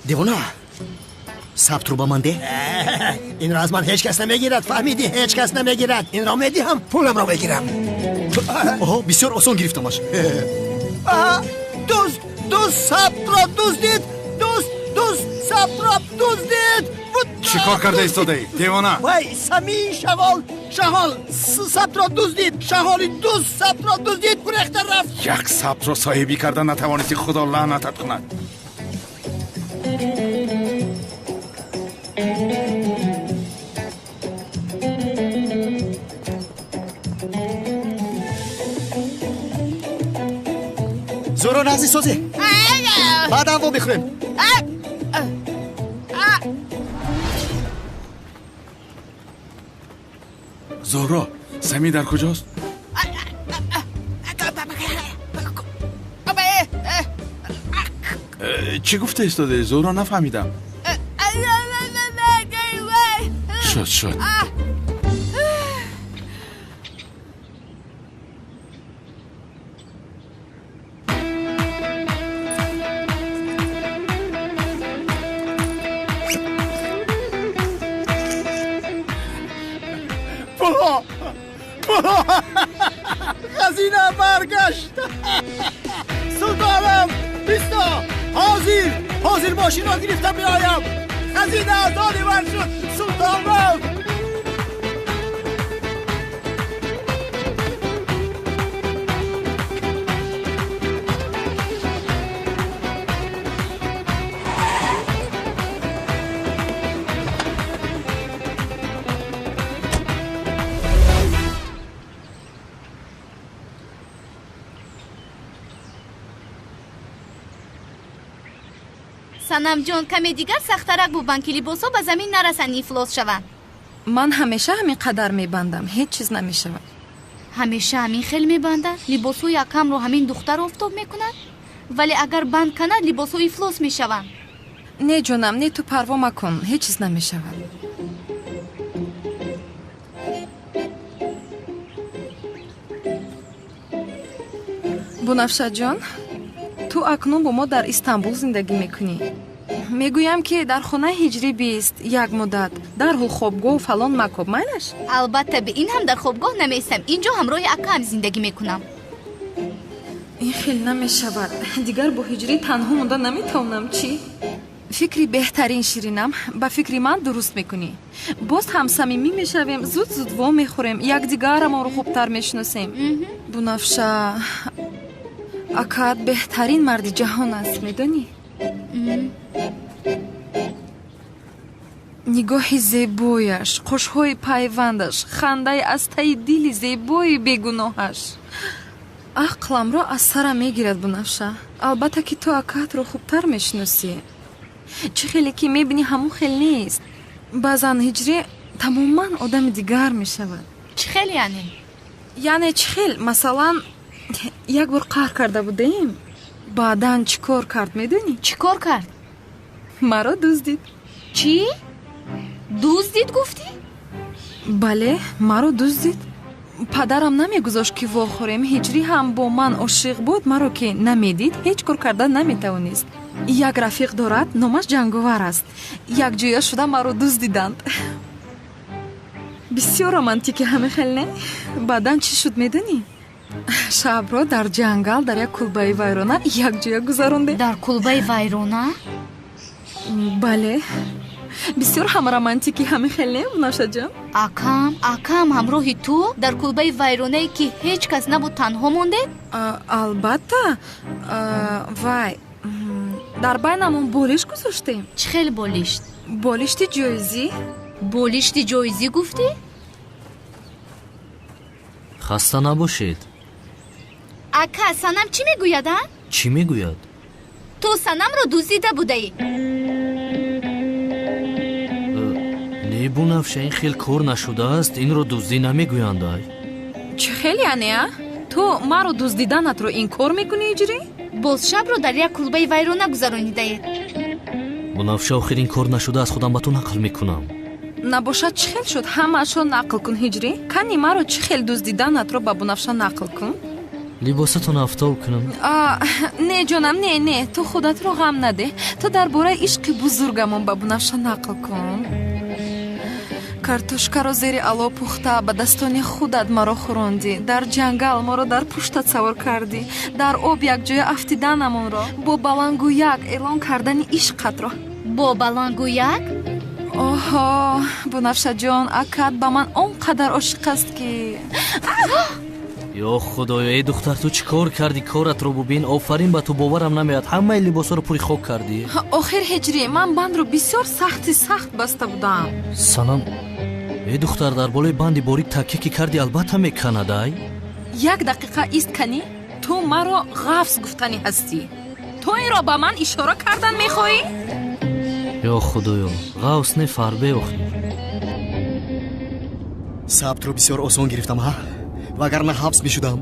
Девона, сабтро ба ман деҳ. Инро аз ман ҳеҷ кас намегирад, фаҳмидӣ? Ҳеҷ кас намегирад. Инро медиҳам, пуламро мегирам. Оҳо, бисёр осон гирифтамаш. Дузд, дузд сабтро дуздид! Дузд, дузд сабтро дуздид! Чӣ кор карда истодаӣ, девона? Вай, самии шағол, шағол сабтро дуздид! Шағоли дузд сабтро дуздид, гурехта рафт. Як сабтро соҳибӣ карда натавонисти, Худо лаънатат кунад. Зӯро нағзи созе. Баъдан во мехӯрем. Зуҳро, Самӣ дар куҷост? Чӣ гуфта истодаӣ, Зуҳро? Нафаҳмидам. Шуд, шуд. Пулҳо, пулҳо, хазина баргашт. Султонам, бисто, ҳозир, ҳозир мошинро гирифта биёям. Хазина аз они ман шуд, султонам. Санамҷон, каме дигар сахттарак бубанд, ки либосҳо ба замин нарасанд, ифлос шаванд. Ман ҳамеша ҳамин қадар мебандам, ҳеҷ чиз намешавад. Ҳамеша ҳамин хел мебандад? Либосҳои акамро ҳамин духтар офтоб мекунад? Вале агар банд канад, либосҳо ифлос мешаванд. Не, ҷонам, не, ту парво макун, ҳеҷ чиз намешавад. Бунафшаҷон, ту акнун бо мо дар Истанбул зиндагӣ мекунӣ. Мегӯям, ки дар хонаи ҳиҷрӣ бист як муддат, дарҳол хобгоҳу фалон макоб, майлаш? Албатта, бе ин ҳам дар хобгоҳ намеистам. Инҷо ҳамроҳи акаам зиндагӣ мекунам. Ин хел намешавад. Дигар бо ҳиҷрӣ танҳо монда наметавонам. Чӣ? Фикри беҳтарин, ширинам, ба фикри ман дуруст мекунӣ. Боз ҳам самимӣ мешавем, зуд-зуд во мехӯрем, якдигарамонро хубтар мешиносем. Бунафша, акаат беҳтарин марди ҷаҳон аст, медонӣ? Нигоҳи зебояш, қошҳои пайвандаш, хандаи аз таи дили зебои бегуноҳаш ақламро аз сарам мегирад. Бунафша, албатта ки ту акаатро хубтар мешиносӣ. Чӣ хеле ки мебинӣ, ҳамон хел нест. Баъзан ҳиҷрӣ тамоман одами дигар мешавад. Чӣ хел яъне? Яъне чӣ хел? Масалан, як бор қаҳр карда будем, баъдан чӣ кор кард, медонӣ? Чӣ кор кард? Маро дуздид. Чӣ? Дуздид гуфтӣ? Бале, маро дуздид. Падарам намегузошт, ки вохӯрем. Ҳиҷрӣ ҳам бо ман ошиқ буд, маро ки намедид, ҳеҷ кор карда наметавонист. Як рафиқ дорад, номаш Ҷанговар аст. Якҷоя шуда маро дуздиданд. Бисёр романтики, ҳаме хел не? Баъдан чӣ шуд, медонӣ? Шабро дар ҷангал дар як кулбаи вайрона якҷоя гузарондем. Дар кулбаи вайрона? Бале, бисёр ҳам романтики, ҳаме хел не, Бунафшаҷон? Акам, акам ҳамроҳи ту дар кулбаи вайронае, ки ҳеҷ кас набуд, танҳо мондед? Албатта. Вай, дар байнамон болишт гузоштем. Чӣ хел болишт? Болишти ҷоизӣ. Болишти ҷоизӣ гуфтӣ? Хаста набошед. Ака, Санам чӣ мегӯяд, а? Чӣ мегӯяд? Ту Санамро дуздида будаӣ. Не, Бунафша, ин хел кор нашудааст, инро дуздӣ намегӯянд, ай. Чӣ хел яъне, а? Ту маро дуздиданатро инкор мекунӣ, Ҳиҷрӣ? Боз шабро дар як кулбаи вайрона гузаронидаед. Бунафша, охир ин кор нашудааст, худам ба ту нақл мекунам. Набошад, чӣ хел шуд? Ҳамаашро нақл кун, Ҳиҷрӣ. Кани маро чӣ хел дуздиданатро ба Бунафша нақл кун. Либосатон афтоб кунам? Не, ҷонам, не, не, ту худатро ғам надеҳ. Ту дар бораи ишқи бузургамон ба Бунафша нақл кун. Картошкаро зери ало пухта, ба дастони худат маро хӯрондӣ. Дар ҷангал моро дар пуштат савор кардӣ. Дар об якҷоя афтиданамонро, бо балангӯяк эълон кардани ишқатро. Бо балангӯяк? Оҳо, Бунафшаҷон, акат ба ман он қадар ошиқ аст, ки Ё худоё, эй духтар, ту чӣ кор кардӣ? Коратро бубин. Офарин ба ту, боварам намеояд, ҳамаи либосҳоро пури хок кардӣ. Охир, Ҳиҷрӣ, ман бандро бисёр сахти сахт баста будам. Санам, эй духтар, дар болои банди борик такя ки кардӣ, албатта меканад, ай. Як дақиқа ист, канӣ. Ту маро ғафз гуфтанӣ ҳастӣ. Ту инро ба ман ишора кардан мехоҳӣ? Ё худоё, ғавс не, фарбе охир. Сабтро бисёр осон гирифтам, ҳа? Вагарна ҳабс мешудам.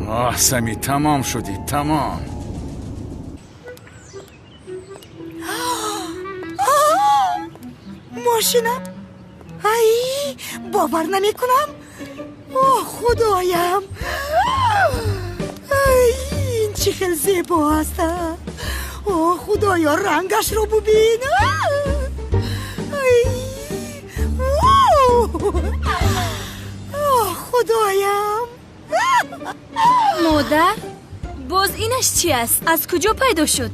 Оҳ, Сами, тамом шудӣ, тамом. Мошинам? Ай, бовар намекунам. О, худоям! Ай, ин чӣ хел зебо аст! О, худоё, рангашро бубин! Ай, о, худоям! Модар, боз инаш чи аст? Аз куҷо пайдо шуд?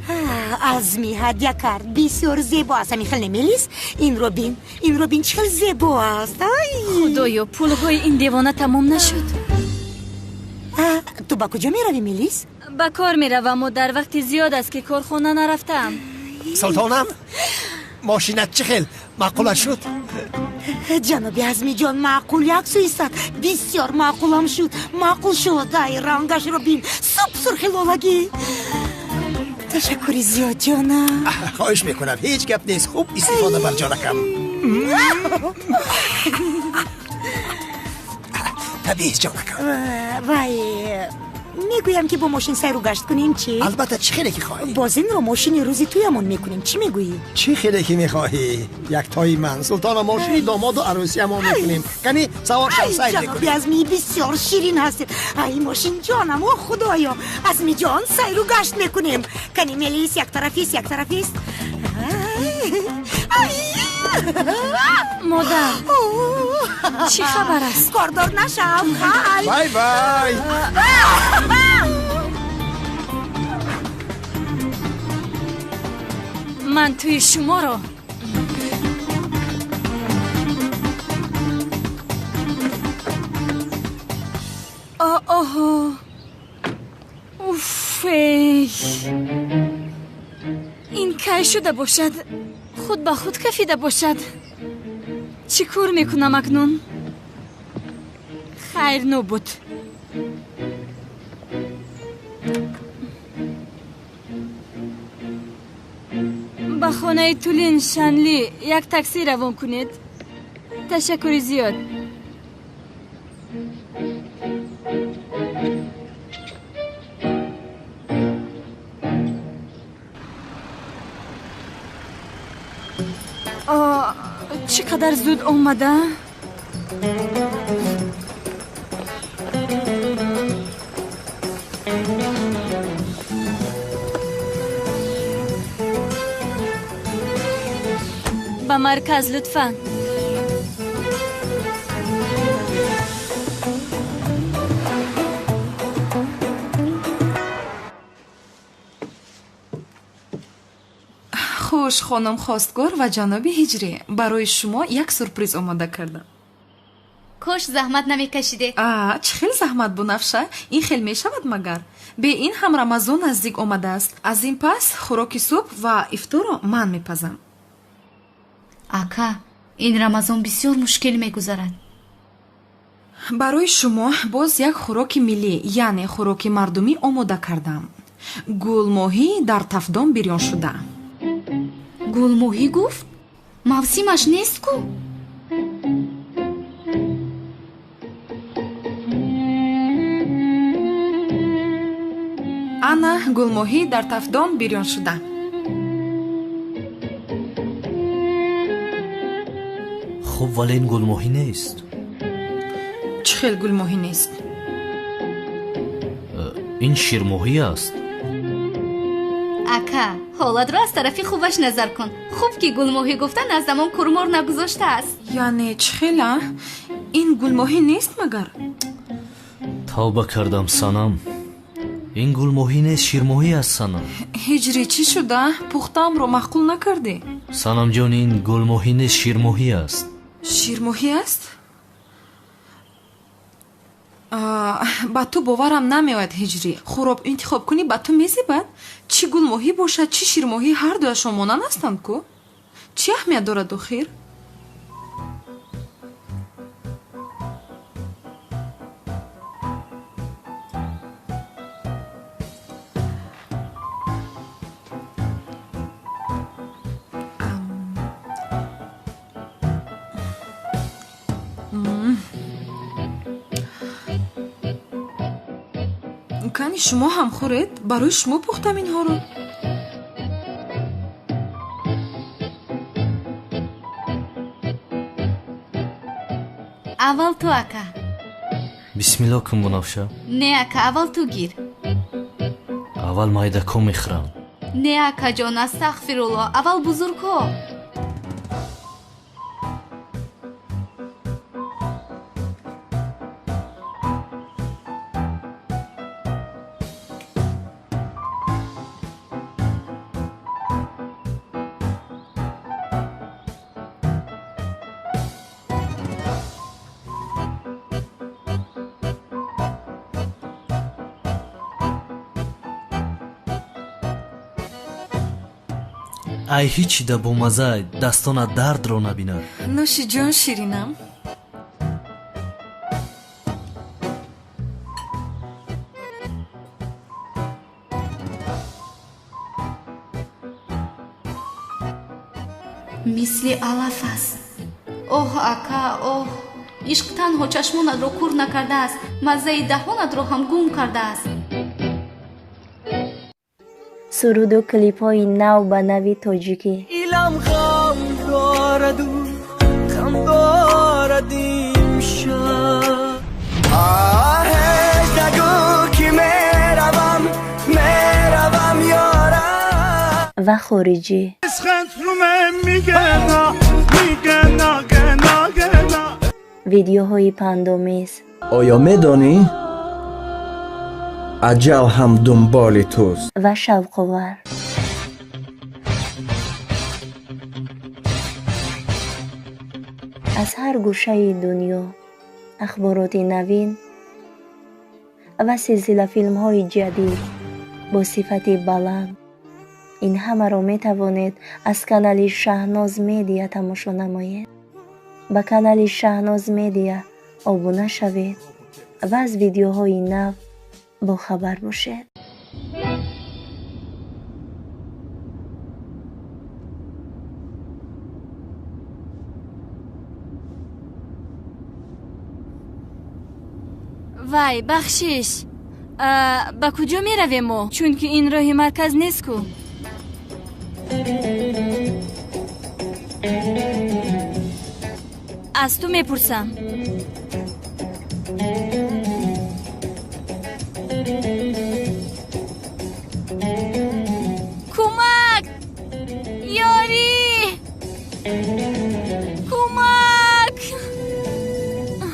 Азми ҳадя кард. Бисёр зебо аст. Ҳамин хел немелис? Инро бин, инро бин, чӣ хел зебо аст. Ай! Худоё, пулҳои ин девона тамом нашуд. Ту ба куҷо меравӣ, Мелис? Ба кор меравам, модар. Вақти зиёд аст, ки корхона нарафтаам. Султонам, мошинат чӣ хел маъқулат шуд? Ҷаноби Азмиҷон, маъқул як суистад. Бисёр маъқулам шуд, маъқул шуд. Ай, рангашро бин, суп сурхи лолагӣ. Ташаккури зиёд, ҷонам. Хоҳиш мекунам, ҳеҷ гап нест. Хуб истифода бар, ҷонакам. Табиист, ҷонакам. Вай, мегӯям, ки бо мошин сайру гашт кунем, чӣ? Албатта, чӣ хеле ки хоҳӣ. Боз инро мошини рӯзи туямон мекунем, чӣ мегӯӣ? Чӣ хеле ки мехоҳӣ, яктои ман. Султона, мошини домоду арӯсиямон мекунем. Кани, савор шав, сайр Ҷаноби мекунем. Азми, бисёр ширин ҳастед. Ай, мошинҷонам, о худоё! Азмиҷон, сайру гашт мекунем. Кани, Мелис, яктарафист, яктарафист. Модар, чӣ хабар аст? Кордор нашав, хай. Вай, вай! Ман тӯи шуморо оҳо, уф, эй, ин кай шуда бошад? Худ ба худ кафида бошад. Чӣ кор мекунам акнун? Хайр, нобуд. Ба хонаи Тулин Шанли як таксӣ равон кунед. Ташаккури зиёд. Чӣ қадар зуд омада! Ба марказ, лутфан. Хуш, хонум хостгор ва ҷаноби Ҳиҷрӣ, барои шумо як сюрприз омода кардам. Кош заҳмат намекашидед. А, чӣ хел заҳмат, Бунафша? Ин хел мешавад магар? Бе ин ҳам Рамазон наздик омадааст. Аз ин пас хӯроки субҳ ва ифторро ман мепазам. Ака, ин Рамазон бисёр мушкил мегузарад. Барои шумо боз як хӯроки миллӣ, яъне хӯроки мардумӣ омода кардам: гулмоҳӣ дар тафдон бирёншуда. Гулмоҳӣ гуфт? Мавсимаш нест ку. Ана, гулмоҳӣ дар тафдон бирёншуда. Хуб, вале ин гулмоҳӣ нест. Чӣ хел гулмоҳӣ нест? Ин ширмоҳӣ аст. Ака, ҳолатро аз тарафи хубаш назар кун. Хуб, ки гулмоҳӣ гуфта наздамон курмор нагузоштааст. Яъне чӣ хел, а? Ин гулмоҳӣ нест магар? Тавба кардам, Санам, ин гулмоҳӣ нест, ширмоҳӣ аст, Санам. Ҳиҷрӣ, чӣ шуда? Пухтаамро маъқул накардӣ? Санамҷон, ин гулмоҳӣ нест, ширмоҳӣ аст. Ширмоҳӣ аст? Ба ту боварам намеояд, Ҳиҷрӣ. Хӯроб интихоб кунӣ, ба ту мезебад. Чӣ гулмоҳӣ бошад, чӣ ширмоҳӣ, ҳар дуяшон монанд ҳастанд ку. Чӣ аҳамият дорад охир? Кани шумо ҳам хӯред, барои шумо пухтам инҳоро. Аввал ту, ака. Бисмилло кун, Бунафша. Не, ака, аввал ту гир. Аввал майдако мехӯрам. Не, акаҷон, астағфирулло, аввал бузургҳо. Ай ҳичи да бомазай, дастона дардро набинад. Нӯши ҷон, ширинам. Мисли алаф аст. Оҳ, ака, оҳ, ишқ танҳо чашмонатро кур накардааст, маззаи даҳонатро ҳам гум кардааст. Суруду клипҳои нав ба нави тоҷикӣ. Илам ғам дораду ғам дорад имшаб. Оҳ, нагӯ ки меравам, меравам ёра. Ва хориҷӣ. Видеоҳои пандомез. Оё медонӣ, аҷал ҳам дунболи туст. Ва шавқовар. Аз ҳар гӯшаи дунё ахбороти навин ва силсилафилмҳои ҷадид бо сифати баланд. Ин ҳамаро метавонед аз канали Шаҳноз Медиа тамошо намоед. Ба канали Шаҳноз Медиа обуна шавед ва аз видеоҳои нав бохабар бошед. Вай, бахшиш, ба куҷо меравем мо? Чунки ин роҳи марказ нест ку. Аз ту мепурсам. Кӯмак! Ёрӣ! Кӯмак!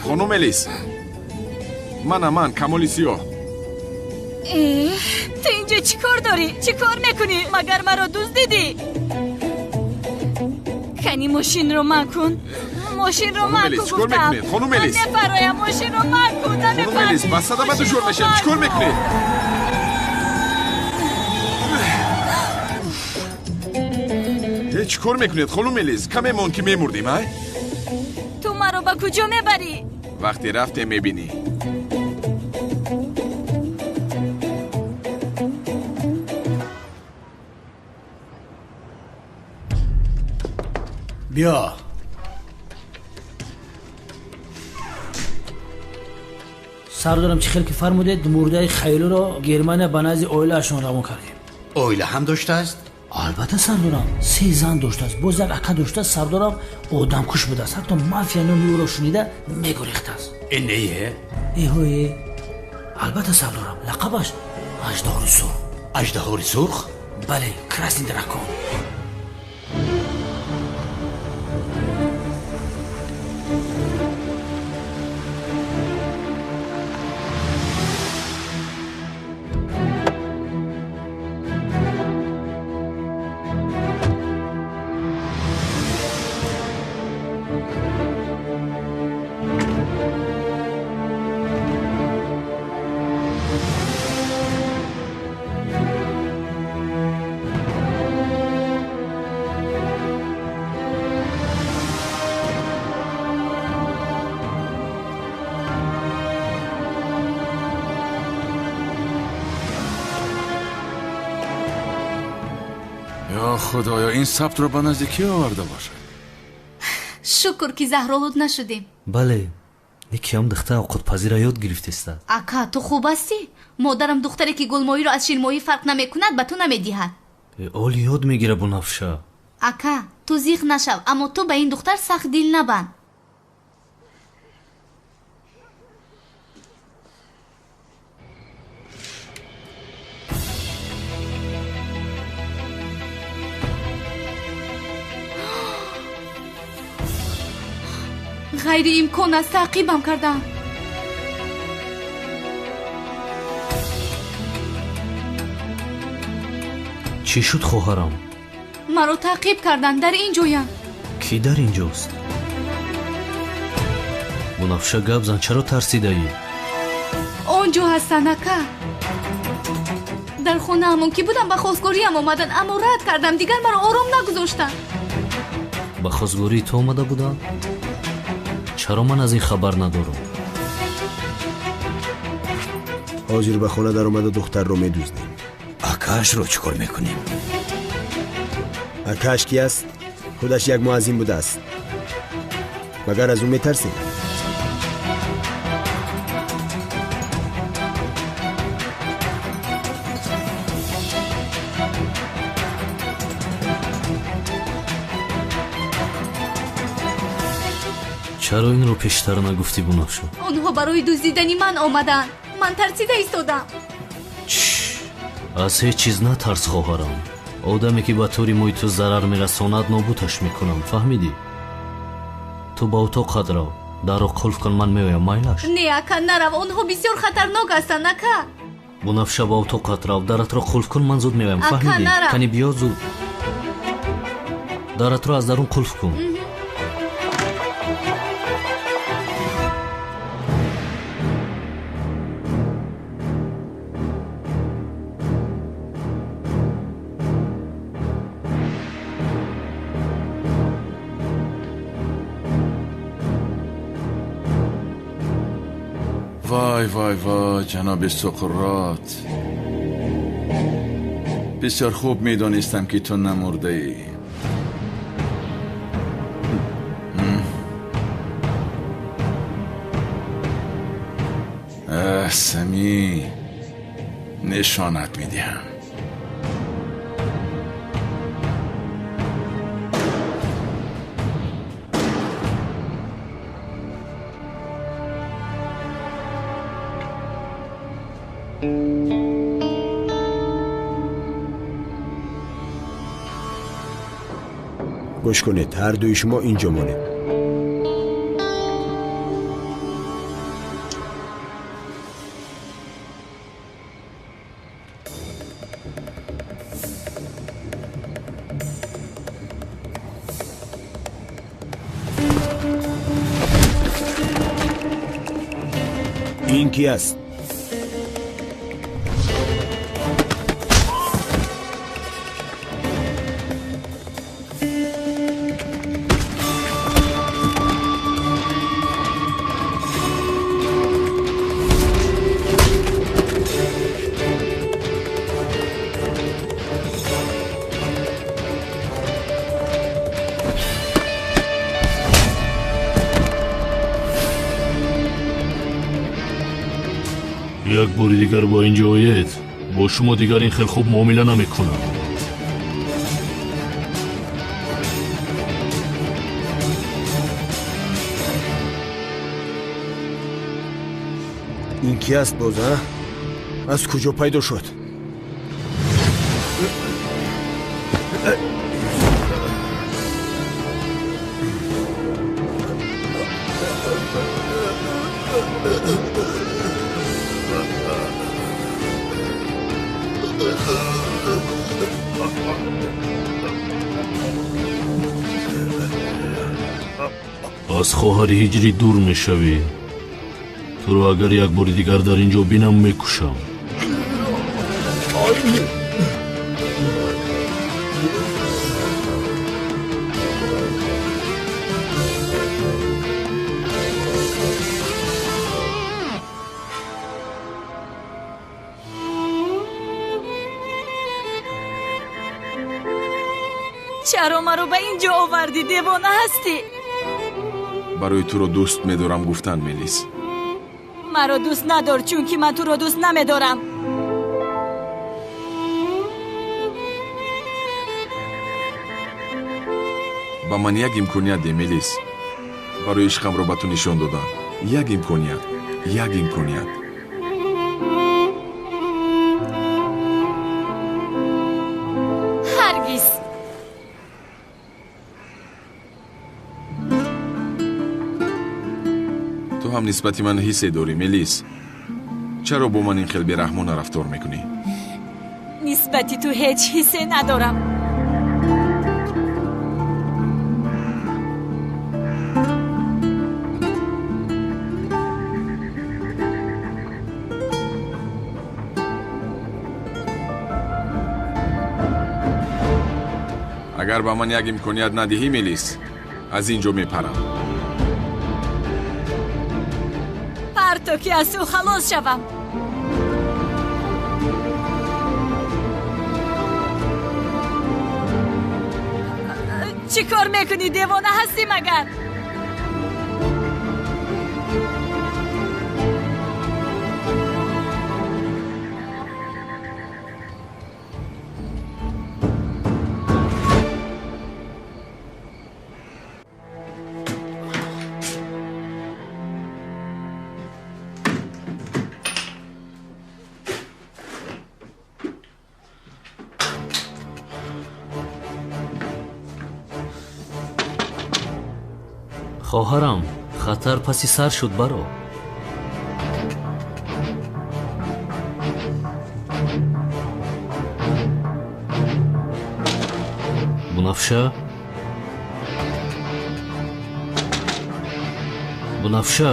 Хонум Элис, мана ман, Камоли Сиёҳ. Ту инҷо чӣ кор дорӣ? Чӣ кор мекунӣ? Магар маро дуздидӣ? Кани мошинро ман кун. Мошинро ман кун гуфтам. Хонум Элис, мефароям, мошинро ман кун. Хонум Элис, ба садама дучор мешавем. Чӣ кор мекунед? Чӣ кор мекунед, хонум Элис? Каме монд ки мемурдим, ай? Ту маро ба куҷо мебарӣ? Вақте рафтем мебинӣ. Биё. Сардорам, чӣ хел ки фармудед, мурдаи Хаёлиро Германия ба назди оилаашон равон кардем. Оила ҳам доштааст? Албатта, сардорам, се зан доштааст, боз як ака доштааст. Сардорам, одамкуш будааст, ҳатто мафия номи ӯро шунида мегурехтааст. Э, не? Эҳое, албатта, сардорам, лақабаш Аждаҳори Сурх. Аждаҳори Сурх? Бале, Красный дракон. Ё Худоё, ин сабтро ба назди кӣ оварда бошад? Шукр, ки заҳролуд нашудем. Бале, некиам духтар овқатпазиро ёд гирифтеста. Ака, ту хуб ҳастӣ? Модарам духтаре ки гулмоҳиро аз ширмоҳӣ фарқ намекунад, ба ту намедиҳад. Оли ёд мегира, Бунафша. Ака, ту зиқ нашав, аммо ту ба ин духтар сахт дил набанд. Ғайриимкон аст, таъқибам кардам. Чӣ шуд, хоҳарам? Маро таъқиб карданд, дар ин ҷоям. Кӣ дар ин ҷост? Бунафша, гап зан, чаро тарсидаӣ? Он ҷо ҳастанд, ака. Дар хонаамон ки будам, ба хостгориям омаданд, аммо рад кардам, дигар маро ором нагузоштанд. Ба хостгории ту омада буданд? Чаро ман аз ин хабар надорам? Ҳозир ба хона даромада духтарро медуздем. Акаашро чӣ кор мекунем? Акааш ки аст? Худаш як муаззин будааст. Магар аз ӯ метарсем? Чаро инро пештар нагуфтӣ, Бунафша? Онҳо барои дуздидани ман омадаанд. Ман тарсида истодам. Аз ҳеҷ чиз натарс, хоҳарам. Одаме ки ба тӯри мӯи ту зарар мерасонад, нобудаш мекунам, фаҳмидӣ? Ту ба утоқат рав, дарро қулф кун, ман меоям, майлаш? Не, ака, нарав, онҳо бисёр хатарнок ҳастанд, ака. Бунафша, ба утоқат рав, даратро қулф кун, ман зуд меоям, фаҳмидӣ? Кани биё зуд. Даратро аз дарун қулф кун. Вай, вай, вай, ҷаноби Суқрот, бисёр хуб медонистам, ки ту намурдаӣ. Сами, нишонат медиҳам. Гӯш кунед, ҳар дуи шумо инҷо монед. Ин ки аст? Як бори дигар ба ин ҷо оед, бо шумо дигар ин хел хуб муомила намекунам. Ин ки аст боз, а? Аз куҷо пайдо шуд? Аз хоҳари ҳиҷрӣ дур мешавӣ. Туро агар як бори дигар дар ин ҷо бинам, мекушам. Чаро маро ба ин ҷо овардӣ? Девона ҳастӣ? Барои туро дӯст медорам гуфтан, Мелис. Маро дӯст надор, чунки ман туро дӯст намедорам. Ба ман як имконият де, Мелис. Барои ишқамро ба ту нишон додан. Як имконият, як имконият. Ҳаргиз. Ту ҳам нисбати ман ҳиссе дорӣ, Мелис. Чаро бо ман ин хел бераҳмона рафтор мекунӣ? Нисбати ту ҳеҷ ҳиссе надорам. Агар ба ман як имконият надиҳӣ, Мелис, аз ин ҷо мепарам. Парто ки аз ту халос шавам. Чӣ кор мекунӣ, девона ҳастӣ магар? Хоҳарам, хатар паси сар шуд, баро. Бунафша? Бунафша?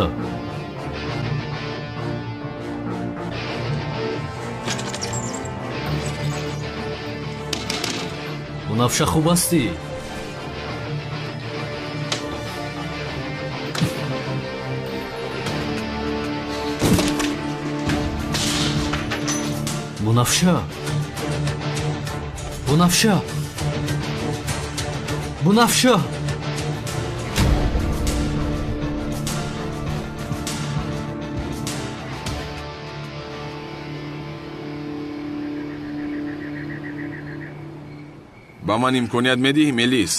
Бунафша, хуб ҳастӣ? Бунафша, Бунафша, Бунафша. Ба ман имконият медиҳӣ, Мелис?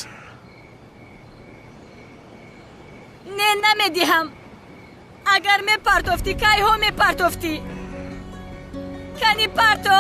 Не, намедиҳам. Агар мепартофтӣ, кайҳо мепартофтӣ? Кани парто?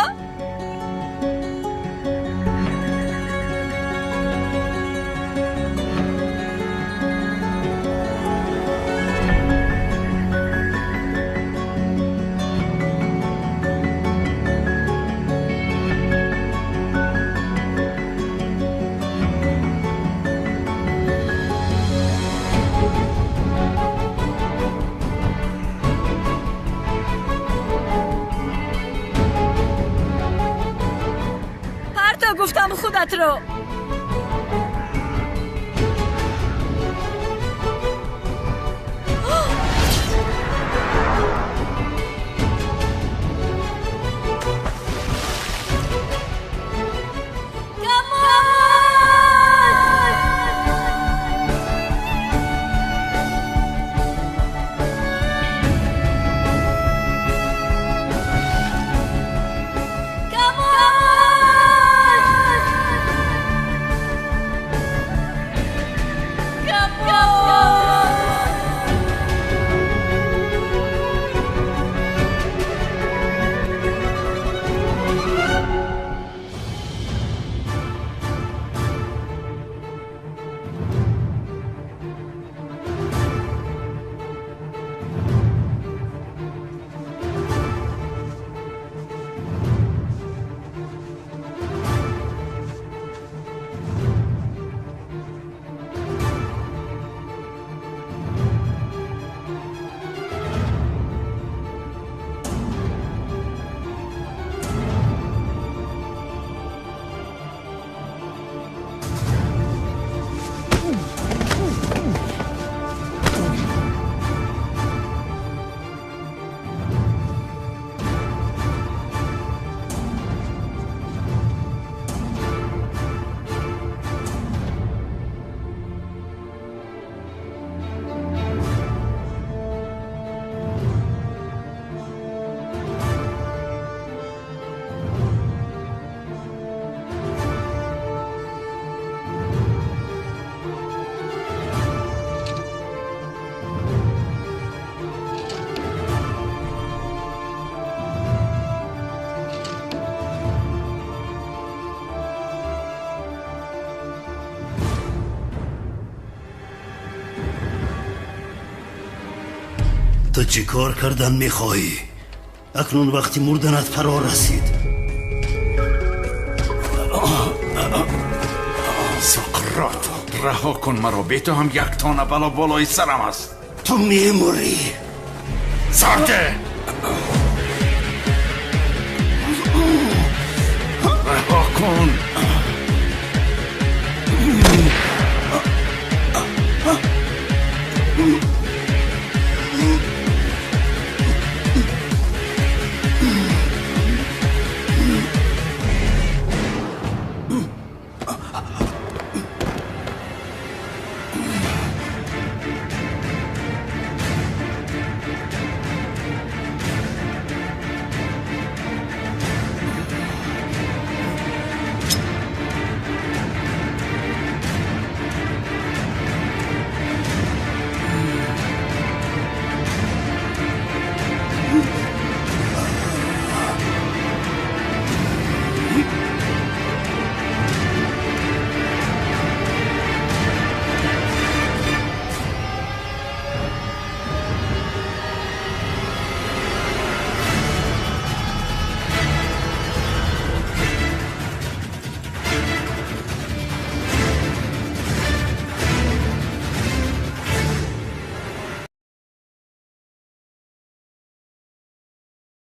Гуфтам худатро. Камон! Ту чӣ кор кардан мехоҳӣ? Акнун вақти мурданат фаро расид. Соқрот, раҳо кун маро. Бе ту ҳам як тона бало болои сарам аст. Ту мемурӣ. Сарде! Раҳо кун.